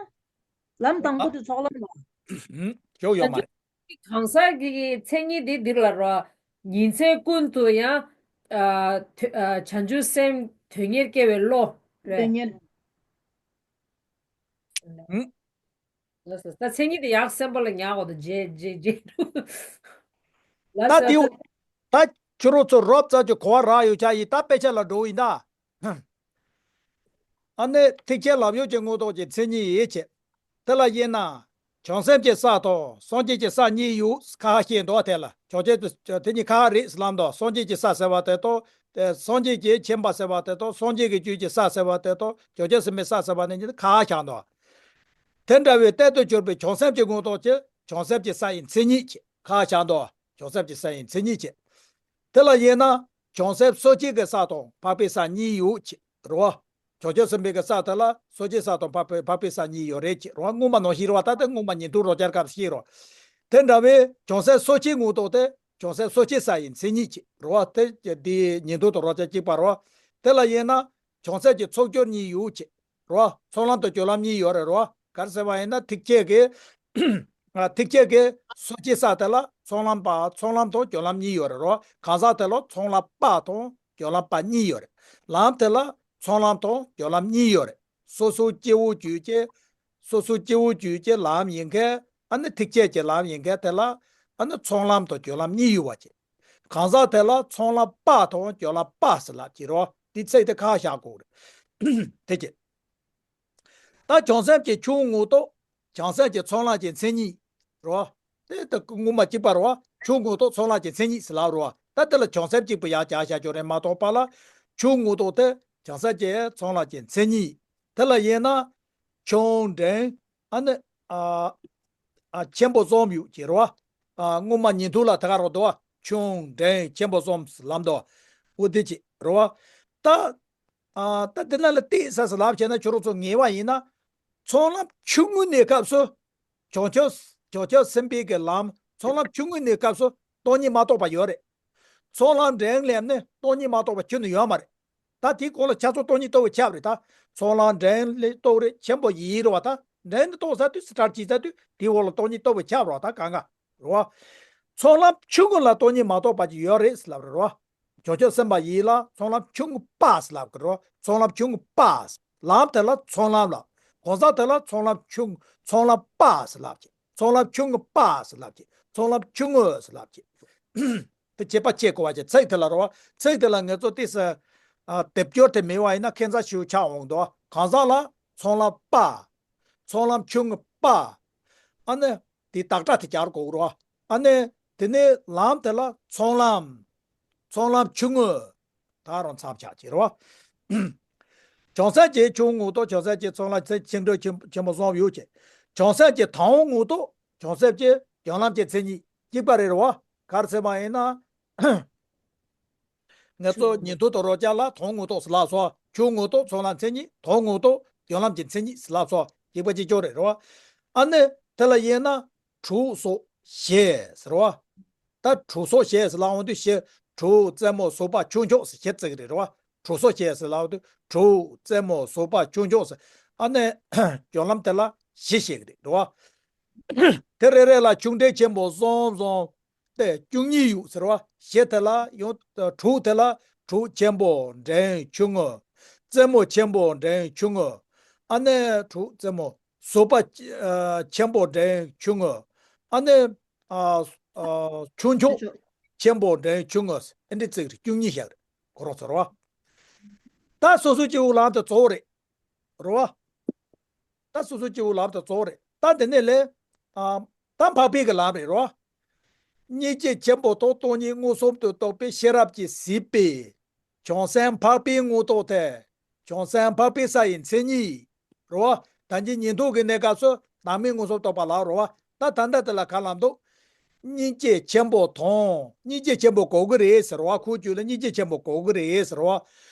ལམ་དང་པོ་དེ་ཚོགས་ལམ་ལ། ཞུགས་ཡོད་མ་རེད། གང་ཟག་གི་མཚན་ཉིད་འདི་འདིར་ལ་རོ། ཉིན་མཚན་ཀུན་ཏུ་ཡང་། བྱང་ཆུབ་སེམས་དོན་གཉེར་སྐྱེ་བའི་བློ། རེད། དོན་གཉེར། ད་མཚན་ཉིད་དེ་ཡག་སེམས་པ་ལ་ཉག་འོ་དང་རྗེ་རྗེ་རྗེ། ད་དེའུ། ད་ཁྱོད་རང་ཚོ་རོབ་ཙམ་གྱི་གོ་བ་རག་ཡོད་ཆ་ཡིན་ད་དཔེ་ཆ་ལ་འགྲོ་ཡིན་ད། ཨ་ནི་ཐེག་ཆེན་ལམ་ཡུལ་གྱི་དངོས་ཐོག་གི་མཚན་ཉིད་ཡིད་བྱེད། དེ་ལ་དབྱེ་ན། བྱང་སེམས་ཀྱི་ས་དང་སངས་རྒྱས་ཀྱི་ས་གཉིས་ཡོད་ཁ་ཤས་འདུག་དེ་ལ་བྱང་ཆུབ་དེ་གཉིས་ཁ་རེད་ལམ་དང་སངས་རྒྱས་ཀྱི་ས་ཟེར་བ་དེ་དང་། སངས་རྒྱས་ཀྱི་མཁྱེན་པ་ཟེར་བ་དེ་དང་སངས་རྒྱས་ཀྱི་རྒྱུད་ཀྱི་ས་ཟེར་བ་དེ་དང་བྱང་ཆུབ་སེམས་དཔའི་ས་ཟེར་བ་ནི་གཉིས་ཁ་ཤས་འདུག་དེ་འདྲ་བའི་གཏེར་དུ་གྱུར་པའི་བྱང་སེམས་ཀྱི་དངོས་ཐོག་གི་བྱང་སེམས་ཀྱི་ས་ཡི་མཚན་ཉིད་ཀྱི་ཁ་ཤས་འདུག་བྱང་སེམས་ཀྱི་ས་ཡི་མཚན་ཉིད་ཀྱི། དེ་ལ་དབྱེ་ན། བྱང་སེམས་སོ་སྐྱེ་གི་ས་དང་འཕགས་པའི་ས་གཉིས་ཡོད་ཅེས་རོ། བྱང་ཆུབ་སེམས་དཔའི་གི་ས་དེ་ལ་སོ་སྐྱེ་ས་དང་འཕགས་པའི་འཕགས་པའི་ས་གཉིས་ཡོད་རེད་ཅེས་རོ། སྔོན་མ་ནང་བཞིན་རོ། ད་ལྟ་སྔོན་མ་ཉན་ཐོས་རོ་བརྒྱ་སྐབས་ཤེས་རོ། དེ་འདྲ་བའི་བྱང་སེམས་སོ་སྐྱེ་དངོས་ཐོག་དེ་བྱང་སེམས་སོ་སྐྱེ་ས་ཡི་མཚན་ཉིད་ཅེས་རོ། དེ་དེ་ཉན་ཐོས་དང་རོ་བརྒྱ་གཅིག་པ་རོ། དེ་ལ་དབྱེ་ན། བྱང་སེམས་ཀྱི་ཚོགས་སྦྱོར་གཉིས་ཡོད་ཅེས། རོ། ཚོགས་ལམ་དང་སྦྱོར་ལམ་གཉིས་ཡོད་རེད་རོ། ག་རེ་ཟེར་བ་ཡིན་ན་ཐེག་ཆེན་གྱི། ཐེག་ཆེན་གྱི་སོ་སྐྱེ་ས་དེ་ལ་ཚོགས་ལམ་པ་ཚོགས་ལམ་དང་སྦྱོར་ལམ་གཉིས་ཡོད་རེད་རོ། གང་ཟག་དེ་ལ་ཚོགས་ལམ་པ་དང་སྦྱོར་ལམ་པ་གཉིས་ཡོད་རེད། ལམ་དེ་ལ་ཚོགས་ལམ་དང་སྦྱོར་ལམ་གཉིས་ཡོད་རེད། སོ་སོའི་སྐྱེ་བོའི་རྒྱུད་ཀྱི། སོ་སོའི་སྐྱེ་བོའི་རྒྱུད་ཀྱི་ལམ་ཡིན་མཁན། ཨ་ནི་ཐེག་ཆེན་གྱི་ལམ་ཡིན་མཁན་དེ་ལ། ཨ་ནི་ཚོགས་ལམ་དང་སྦྱོར་ལམ་གཉིས་ཡོད་པ་ཅིག་གང་ཟག་དེ་ལ་ཚོགས་ལམ་པ་དང་སྦྱོར་ལམ་པ་ཟེར་ལབ་ཀྱི་རོ། འདི་ཚིག་དེ་ཁ་བཞག་དགོས་རེད། དེ་ཀྱི། ད་བྱང་སེམས་ཀྱི་ཆུང་ངུ་ངོ་ཏོག་བྱང་སེམས་ཀྱི་ཚོགས་ལམ་གྱི་མཚན་ཉིད་རོ། དེ་ལྟ་སྔོན་མ་གཅིག་པ་རོ། ཆུང་ངུ་ངོ་ཏོག་ཚོགས་ལམ་གྱི་མཚན་ཉིད་ཟེར་ལབ་རོ། ད་དེ་ལ་བྱང་སེམས་གཅིག་པུ་ཡང་བྱ་བྱ་ཆོག་རེད་མ་གཏོགས་པ་ལ། ཆུང་ངུ་ངོ་ཏོག་དེ་བྱང་སེམས་ཀྱི་ཚོགས་ལམ་གྱི་མཚན་ཉིད། དེ་ལ་དབྱེ་ན། ཆུང་འབྲིང་། ཨ་ནི། ཨ། ཨ་ཆེན་པོ་གསུམ་ཡོད་ཀྱི་རོ། ཨ་སྔོན་མ་ཉན་ཐོས་ལ་དེ་ག་རོ་དོ། ཆུང་འབྲིང་ཆེན་པོ་གསུམ་ལམ་དོ། འོ་དེ་ཅི་རོ། ད། ཨ་ད་དེ་ན་ལ་ཏིག་ས་ས་ལབ་བྱས་ན་ཁྱོད་རང་ཚོ་ངེས་པ་ཡིན་ན། ཚོགས་ལམ་ཆུང་ངུ་ནས་སྐབས་སུ། བྱང་ཆུབ་བྱང་ཆུབ་སེམས་དཔའི་གི་ལམ་ཚོགས་ལམ་ཆུང་ངུ་ནས་སྐབས་སུ་སྟོང་ཉིད་མ་རྟོགས་པ་ཡོད་རེད། ཚོགས་ལམ་འབྲིང་ལམ་ནི་སྟོང་ཉིད་མ་རྟོགས་པ་ཁྱོན་ནས་ཡོད་མ་རེད། ད་དེའི་གོང་ལ་ཆ་ཚང་སྟོང་ཉིད་རྟོགས་པའི་ཆབ་རེད་ད། ཚོགས་ལམ་འབྲིང་ལ་རྟོགས་རེད་ཆེན་པོ་ཡིན་རེད་བ་ད། འབྲིང་ནི་རྟོགས་ས་དུས་སི་ཊར་བྱེད་ས་དུས་དེའི་འོག་ལ་སྟོང་ཉིད་རྟོགས་པའི་ཆབ་རེད་བ་ད་གང་ག་རེད་བ། ཚོགས་ལམ་ཆུང་ངུ་ལ་སྟོང་ཉིད་མ་རྟོགས་པ་ཅིག་ཡོད་རེད་ཟེར་ལབ་རེད་བ། བྱང་ཆུབ་སེམས་དཔའ་ཡིན་ལ་ཚོགས་ལམ་ཆུང་ངུ་པ་ཟེར་ལབ་ཀྱི་རེད་བ། ཚོགས་ལམ་ཆུང་ངུ་པ་ཟེར། ལམ་དེ་ལ་ཚོགས་ལམ་ལ། གང་ཟག་དེ་ལ་ཚོགས་ལམ་ཆུང་ཚོགས་ལམ་པ་ཟེར་ལབ་ཀྱི། ཚོགས་ལམ་ཆུང་ངུ་པ་ཟེར་ལབ་ཀྱི། ཚོགས་ལམ་ཆུང་ངུ་ཟེར་ལབ་ཀྱི། དེ་བྱེད་པ་བྱེད་དགོས་པ་ཅིག་ཚིག་དེ་ལ་རོ། ཚིག་དེ་ལ་ངེད་ཚོ་ཏིག་ཙམ་ ཨ་སྡེབ་སྦྱོར་དེ་མེད་པ་ཡིན་ན་ཁེ་མཚར་ཞིག་ཆགས་འོང་འདུག་གང་ཟག་ལ་ཚོང་ལམ་པ། ཚོང་ལམ་ཆུང་ངུ་པ། ཨ་ནི་དེ་བདག་སྒྲ་དེ་སྦྱར་དགོས་རེད་བ། ཨ་ནི་དེ་ནས་ལམ་དེ་ལ་ཚོང་ལམ། ཚོང་ལམ་ཆུང་ངུ། ད་རུང་མཚམས་ཆགས་ཀྱི་རེད་བ། བྱང་སེམས་ཀྱི་ཆུང་ངུ་དང་བྱང་སེམས་ཀྱི་ཚོང་ལམ་ཆེ་ཆེ་འབྲིང་ཆེན་ཆེན་པོ་གསུམ་ཡོད་ཀྱི། བྱང་སེམས་ཀྱི་དོན་ངོ་ཐོག་བྱང་སེམས་ཀྱི་རྒྱུན་ལམ་གྱི་མཚན་ཉིད་གཅིག་པ་རེད་བ། ག་རེ་ཟེར་བ་ཡིན་ན། ང་ཚོ་ཉིན་ཐོ་དང་རོལ་རྒྱ་ལ་དོན་ངོ་ཐོག་ཟེར་ལབ་སོང་། ཆུང་ངོ་ཐོག་ཚོང་ལམ་མཚན་ཉིད། དོན་ངོ་ཐོག་རྒྱུན་ལམ་གྱི་མཚན་ཉིད་ཟེར་ལབ་སོང་། གཅིག་པ་གཅིག་རྐྱང་རེད་རེད་བ། ཨ་ནི་དེ་ལ་དབྱེ་ན་དྲུག་སོགས་ཞེས་ཟེར་བ། ད་དྲུག་སོགས་ཞེས་ཟེར་ལབ་འོང་དུས་ཞེས་དྲུག་རྩེ་མོ་ཟུར་པ་ཆུང་ཆུང་ཟེར་ཞེས་བརྩི་གི་རེད་རེད་བ། དྲུག་སོགས་ཞེས་ཟེར་ལབ་དུས་དྲུག་རྩེ་མོ་ཟུར་པ་ཆུང་ཆུང་ཟེར། ཨ་ནི་རྒྱུན་ལམ་དེ་ལ་ཞེས་བཤད་གི་རེད་རེད་བ། དེ་རེ་རེ་ལ་ཆུང་འབྲིང་ཆེན་པོ་གསུམ་གསུམ་སྟེ་བཅུ་གཉིས་ཡོད་ཟེར་བ། ཞེས་དེ་ལ་ཡང་དྲུག་དེ་ལ་དྲུག་ཆེན་པོ་འབྲིང་ཆུང་ངུ། རྩེ་མོ་ཆེན་པོ་འབྲིང་ཆུང་ངུ། ཨ་ནི་དྲུག་རྩེ་མོ་ཟུར་པ་ཨ་ཆེན་པོ་འབྲིང་ཆུང་ངུ། ཨ་ནི་ཨ་ཨ་ཆུང་ཆུང་ཆེན་པོ་འབྲིང་ཆུང་ངུ། ཨེ་འདྲ་བརྩི་གི་རེད། བཅུ་གཉིས་བཞག་རེད། ཁོ་རང་ཚོ་རེད་བ། ད་སོ་སོ་སྐྱེ་བོ་ལམ་དེ་གཙོ་བོ་རེད། རེད་བ། ད་སོ་སོ་སྐྱེ་བོ་ལམ་དེ་གཙོ་བོ་རེད། ད་དེ་ནས་ལས། ཨ་ད་འཕགས་པའི་གི་ལམ་རེད་རོ། སྙིང་རྗེ་ཆེན་པོ་དང་སྟོང་ཉིད་མངོན་སུམ་དུ་རྟོགས་པའི་ཤེས་རབ་ཀྱི་གཟིགས་པས། བྱང་སེམས་འཕགས་པའི་མངོན་རྟོགས་ཏེ། བྱང་སེམས་འཕགས་པའི་ས་ཡི་མཚན་ཉིད་རོ། ད་གིན་ཉིན་ཐོ་གི་གནས་སྐབས་སུ་བདག་མེད་མངོན་སུམ་རྟོགས་པ་ལ་རོ། ད་ད་ལྟ་དེ་ལ་ག་ལབ་འདུག་སྙིང་རྗེ་ཆེན་པོ་དང་། སྙིང་རྗེ་ཆེན་པོ་དགོས་ཀྱི་རེད་ཟེར་བ། ཁོའི་རྒྱུད་ལ་སྙིང་རྗེ་ཆེན་པོ་དགོས་ཀྱི་རེད་ཟེར་བ།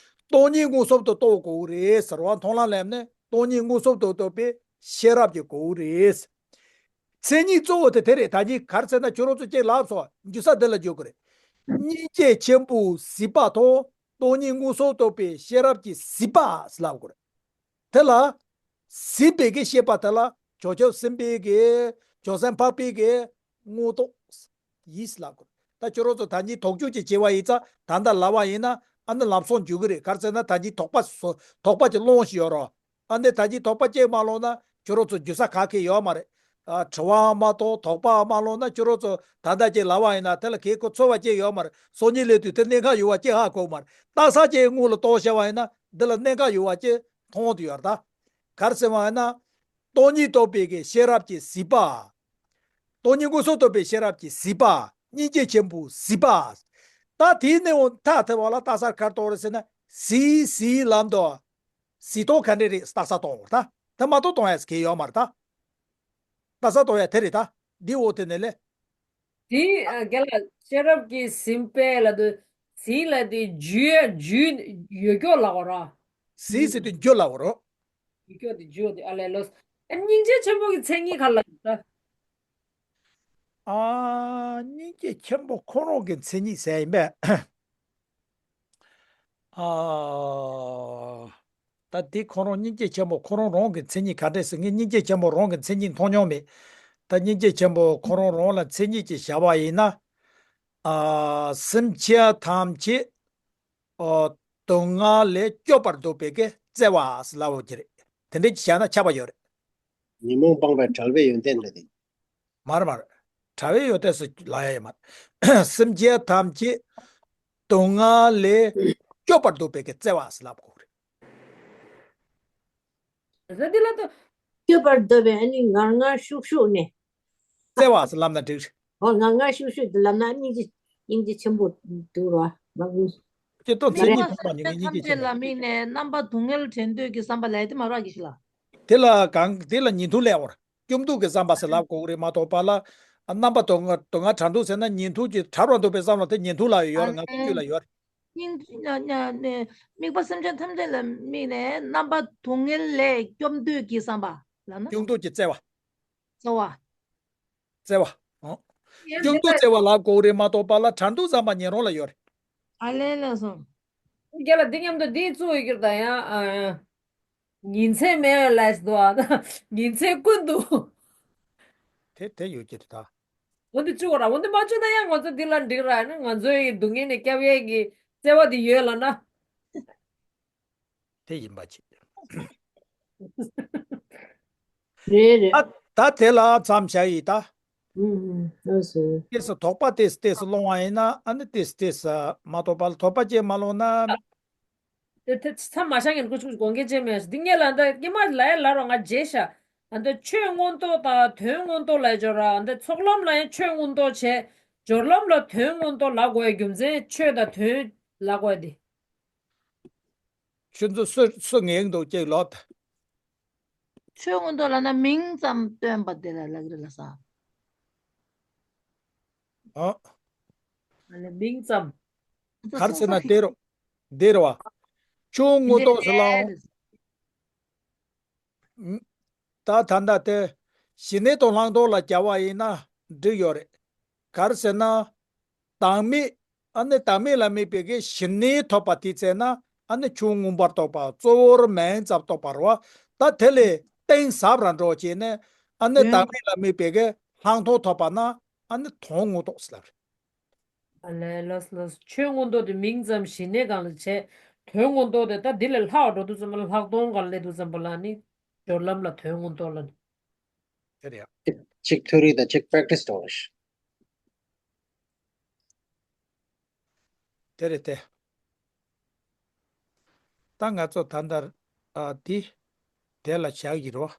སྟོང་ཉིད་མངོན་སུམ་དུ་རྟོགས་དགོས་ཀྱི་རེད་ཟེར་བ། མཐོང་ལམ་ལམ་ནས་སྟོང་ཉིད་མངོན་སུམ་དུ་རྟོགས་པའི་ཤེས་རབ་ཀྱི་དགོས་ཀྱི་རེད། མཚན་ཉིད་གཙོ་བོ་དེ་དེ་རེད། ད་གིན་ག་རེ་ཟེར་ན་ཁྱོད་རང་ཚོ་གཅིག་ལབ་སོང་། འཇུག་ས་འདི་ལ་འཇུག་གི་རེད། སྙིང་རྗེ་ཆེན་པོ་གཟིགས་པ་དང་སྟོང་ཉིད་མངོན་སུམ་རྟོགས་པའི་ཤེས་རབ་ཀྱི་གཟིགས་པ་ཟེར་ལབ་དགོས་རེད། དེ་ལ་གཟིགས་པའི་གི་ཤེས་པ་དེ་ལ་བྱང་ཆུབ་སེམས་དཔའི་གི་བྱང་སེམས་འཕགས་པའི་གི་མངོན་རྟོགས་ཡིན་ཟེར་ལབ་དགོས། ད་ཁྱོད་རང་ཚོ་ད་གིན་དོགས་གཅོད་ཅིག་བྱས་པ་ཡིན་ཙང་ད་ལྟ་ལབ་པ་ཡིན་ན་ཨ་ནི་ལམ་སང་འཇུག་གི་རེད། ག་རེ་ཟེར་ན་ད་གིན་དོགས་པ་བཟོ་དོགས་པ་ཅིག་སློང་བཞིན་ཡོད་རོ། ཨ་ནི་ད་གིན་དོགས་པ་གཅིག་མ་སློང་ན་ཁྱོད་རང་ཚོ་འཇུག་ས་ག་གེ་ཡོད་མ་རེད། ཨ་དྲི་བ་མ་གཏོགས་དོགས་པ་མ་སློང་ན་ཁྱོད་རང་ཚོ་ད་ལྟ་ཅིག་ལབ་པ་ཡིན་ན་དེ་ལ་གལ་ཁོ་ཚོར་བ་ཅིག་ཡོད་མ་རེད། སང་ཉིན་སླེབས་དུས་དེ་གནད་འགག་ཡོད་པ་ཅིག་ཧ་གོ་མ་རེད། རྟགས་གསལ་ཅིག་སྔོན་ལ་རྟོགས་བྱས་པ་ཡིན་ན་འདི་ལ་གནད་འགག་ཡོད་པ་ཅིག་མཐོང་དུ་ཡོད་རེད་ད། ག་རེ་ཟེར་བ་ཡིན་ན། སྟོང་ཉིད་རྟོགས་པའི་གི་ཤེས་རབ་ཀྱི་གཟིགས་པ། སྟོང་ཉིད་མངོན་སུམ་རྟོགས་པའི་ཤེས་རབ་ཀྱི་གཟིགས་པ། སྙིང་རྗེ་ཆེན་པོའི་གཟིགས་པ། ད་དེའི་ནས་འོ་ཐ་དད་པ་ལ་རྟགས་གསལ་ག་རེ་གཏོང་རེད་ཟེར་ན། གཟིགས་གཟིགས་ལབ་འདུག་གཟིགས་སྟངས་ག་འདྲ་རེད། རྟགས་གསལ་གཏོང་བར་ད། དེ་མ་གཏོགས་གཏོང་ཡ་གལ་ཡོད་མ་རེད་ད། རྟགས་གསལ་གཏོང་ཡ་དེ་རེད་ད། འདི་འོ་དེ་ནས་ལས། དེ་ཨ་རྒན་ལགས་ཤེས་རབ་ཀྱི་གཟིགས་པ་ལབ་དུས་གཟིགས་ལབ་དེ་རྒྱུ་རྒྱུ་ཡོད་ཀྱོག་ལབ་པ་ར། གཟིགས་ཟེར་དུས་རྒྱུ་ལབ་པ་རོ། ཡོད་ཀྱོག་དེ་རྒྱུ་དེ་ཨ་ལས་ལོས། ཨ་སྙིང་རྗེ་ཆེན་པོ་གི་མཚན་ཉིད་ག་ལ་ཡོད་ད། ཨ་སྙིང་རྗེ་ཆེན་པོ་ཁོ་རང་གི་མཚན་ཉིད་ཟེར་ཡིན་པས། ཨ་ད་དེ་ཁོ་རང་སྙིང་རྗེ་ཆེན་པོ་ཁོ་རང་རང་གི་མཚན་ཉིད་ག་འདྲས་ཟེར། ངས་སྙིང་རྗེ་ཆེན་པོ་རང་གི་མཚན་ཉིད་མཐོང་མྱོང་མེད། ད་སྙིང་རྗེ་ཆེན་པོ་ཁོ་རང་རང་ལ་མཚན་ཉིད་ཅིག་བཞག་པ་ཡིན་ན། ཨ་སེམས་ཅན་ཐམས་ཅད་ཨ་སྡུག་བསྔལ་ལས་སྐྱོབ་པར་འདོད་པའི་གི་བརྩེ་བ་ཟེར་ལབ་ཡོད་ཀྱི་རེད། དེ་འདྲས་ཅིག་བཞག་ན་ཁྱབ་པ་ཡོད་རེད། ཉོན་མོངས་སྤངས་པའི་བྲལ་བའི་ཡོན་ཏན་རེད་དེ། མ་རེད་མ་རེད། བྲལ་བའི་ཡོན་ཏན་ཟེར་ལབ་ཡ་ཡོད་མ་རེད། སེམས་ཅན་ཐམས་ཅད་སྡུག་བསྔལ་ལས་སྐྱོབ་པར་འདོད་པའི་གི་བརྩེ་བ་ཟེར་ལབ་དགོས་རེད། ཟེར་འདི་ལ་ད། སྐྱོབ་པར་འདོད་པའི་ཨ་ནི་ངར་ངར་ཤུགས་ཤུགས་ནས། བརྩེ་བ་ཟེར་ལབ་ན་འགྲིག་རེད། ཧོ་ངར་ངར་ཤུགས་ཤུགས་འདི་ལབ་ན་སྙིང་རྗེ་སྙིང་རྗེ་ཆེན་པོ་འདུག་རོ་མ་དགོས། སྤྱིར་བཏང་མཚན་ཉིད་མཐོང་བ་ཉིད་ཀྱི་སྙིང་རྗེ་ཆེན་པོ། ཐམས་ཅད་ལ་དམིགས་ནས་རྣམ་པ་སྡུག་བསྔལ་བྲལ་འདོད་ཀྱི་བསམ་པ་ལས་དེ་མ་རག་གི་ཞིག་ལ། དེ་ལ་གང་དེ་ལ་ཉིན་ཐོ་ལས་བར། སྐྱོབ་འདོད་ཀྱི་བསམ་པ་ཟེར་ལབ་དགོས་ཀྱི་རེད་མ་གཏོགས་པ་ལ། རྣམ་པ་སྡུག་བསྔལ་སྡུག་བསྔལ་བྲལ་འདོད་ཟེར་ན་ཉན་ཐོས་ཀྱི་བྲལ་བར་འདོད་པའི་བསམ་བློ་དེ་ཉན་ཐོས་ལ་ཡོད་རེད། ང་ཚོ་རྒྱུད་ལ་ཡོད་རེད། སྙིང་། དམིགས་པ་སེམས་ཅན་ཐམས་ཅད་ལ་དམིགས་ནས་རྣམ་པ་སྡུག་བསྔལ་ལས་སྐྱོབ་འདོད་ཀྱི་བསམ་པ་ལབ་ན། སྐྱོབ་འདོད་ཀྱི་བརྩེ་བ། བརྩེ་བ། བརྩེ་བ། ཨང་། སྐྱོབ་འདོད་བརྩེ་བ་ལབ་དགོས་རེད་མ་གཏོགས་པ་ལ་བྲལ་འདོད་བསམ་པ་ཉན་རང་ལ་ཡོད་རེད། ཨ་ལས་ལ་སོང་། རྒན་ལགས་འདི་མཉམ་དུ་འདི་བཙུགས་ཡོད་ཀྱི་རེད་ད་ཡང་། ཉིན་མཚན་མེད་ལས་འདུག་ཨ། ཉིན་མཚན་ཀུན་ཏུ། དེ་དེ་ཡོད་ཀྱི་རེད་ད། འོ་འདི་བཙུགས་ར་འོ་འདི་མ་བཙུགས་ན་ཡང་ང་ཚོ་འདི་ལ་འགྲིག་ར་ནི་ང་ཚོའི་སྡུག་བསྔལ་ནས་སྐྱོབ་ཡས་ཀྱི་བརྩེ་བ་འདི་ཡོད་ལ་ན། དེ་ཡིན་པ་ཅིག་རེད་རེད། ད་ད་དེ་ལ་མཚམས་བཞག་ཡིན་ད། ཨུམ་ཨུམ་ལགས་སོ། ཏེས་དོགས་པ་ཏེས་ཏེས་སློང་བ་ཡིན་ན་ཨ་ནི་ཏེས་ཏེས་མ་དོགས་པ་ལ་དོགས་པ་ཅན་མ་སློང་ན། དེ་དེ་མཚམས་མ་བཞག་ངས་ཁུ་ཆུ་དགོངས་འགལ་བྱས་མེད། འདི་ངས་ལ་འདི་སྐྱེས་མ་ལ་ཡ་ལ་རོ་ང་བརྗེད་ཤག་ཨ་འདི་ཆོས་མངོན་རྟོགས་དང་དོན་མངོན་རྟོགས་ལ་སྦྱོར་ར། ཨ་འདི་ཚོགས་ལམ་ལ་ཡང་ཆོས་མངོན་རྟོགས་བྱས། སྦྱོར་ལམ་ལ་དོན་མངོན་རྟོགས་ལ་གོ་ཡ་རྒྱུ་མཚན་ཆོས་དང་དོན་ལ་གོ་ཡ་དེ། ཁྱོད་ཚོ་སུ་སུ་ངེས་འདུག་ཅིག་ལོག་ཆོས་མངོན་རྟོགས་ལབ་ན་མིང་ཙམ་སྟོན་པ་དེ་ལ་ལབ་ཀྱི་རེད་ལ་ས། ཨ། ཨ་ལས་མིང་ཙམ། ག་རེ་ཟེར་ན་དེ་རུ་དེ་རུ་བ། ཆོས་མངོན་རྟོགས་ཟེར་ལའང་། ད་ད་ལྟ་དེ་ཞི་གནས་དང་ལྷག་མཐོང་ལ་སྦྱར་བ་ཡིན་ན་འགྲིག་ཡོད་རེད། ག་རེ་ཟེར་ན། བདག་མེད། ཨ་ནི་བདག་མེད་ལ་དམིགས་པའི་གི་ཞི་གནས་ཐོབ་པ་དེའི་ཚེ་ན་ཨ་ནི་ཆོས་མངོན་པར་རྟོགས་པ་གཙོ་བོར་མིང་ཙམ་རྟོགས་པ་རེད་བ། ད་དེ་ལས་གཏིང་ཟབ་ར་འགྲོ་བྱས་ནས་ཨ་ནི་དོན་བདག་མེད་ལ་དམིགས་པའི་གི་ལྷག་མཐོང་ཐོབ་པ་ན་ཨ་ནི་དོན་མངོན་རྟོགས་ཟེར་ལབ་རེད། ཨ་ལས་ལགས་ལགས། ཆོས་མངོན་རྟོགས་དེ་མིང་ཙམ་ཞི་གནས་སྒང་ལ་བྱས། དོན་མངོན་རྟོགས་དེ་ད་འདི་ལས་ལྷག་འགྲོ་དུས་ཙམ་པ་ལ་ལྷག་མཐོང་སྒང་ལ་སླེབས་དུས་ཙམ་པ་ལ་ནི་སྦྱོར་ལམ་ལ་དོན་མངོན་རྟོགས་ལ་ནི། དེ་རེད་ཡ། གཅིག་གཅིག་ཐོས་རིག་དང་གཅིག་པེ་རེག་ཊི་སི་གཏོང་རོགས་ཞུ། དེ་རེད་དེ། ད་ང་ཚོ་ད་ལྟ་ཨ་འདི་དེ་ལ་བཞག་གི་རོ།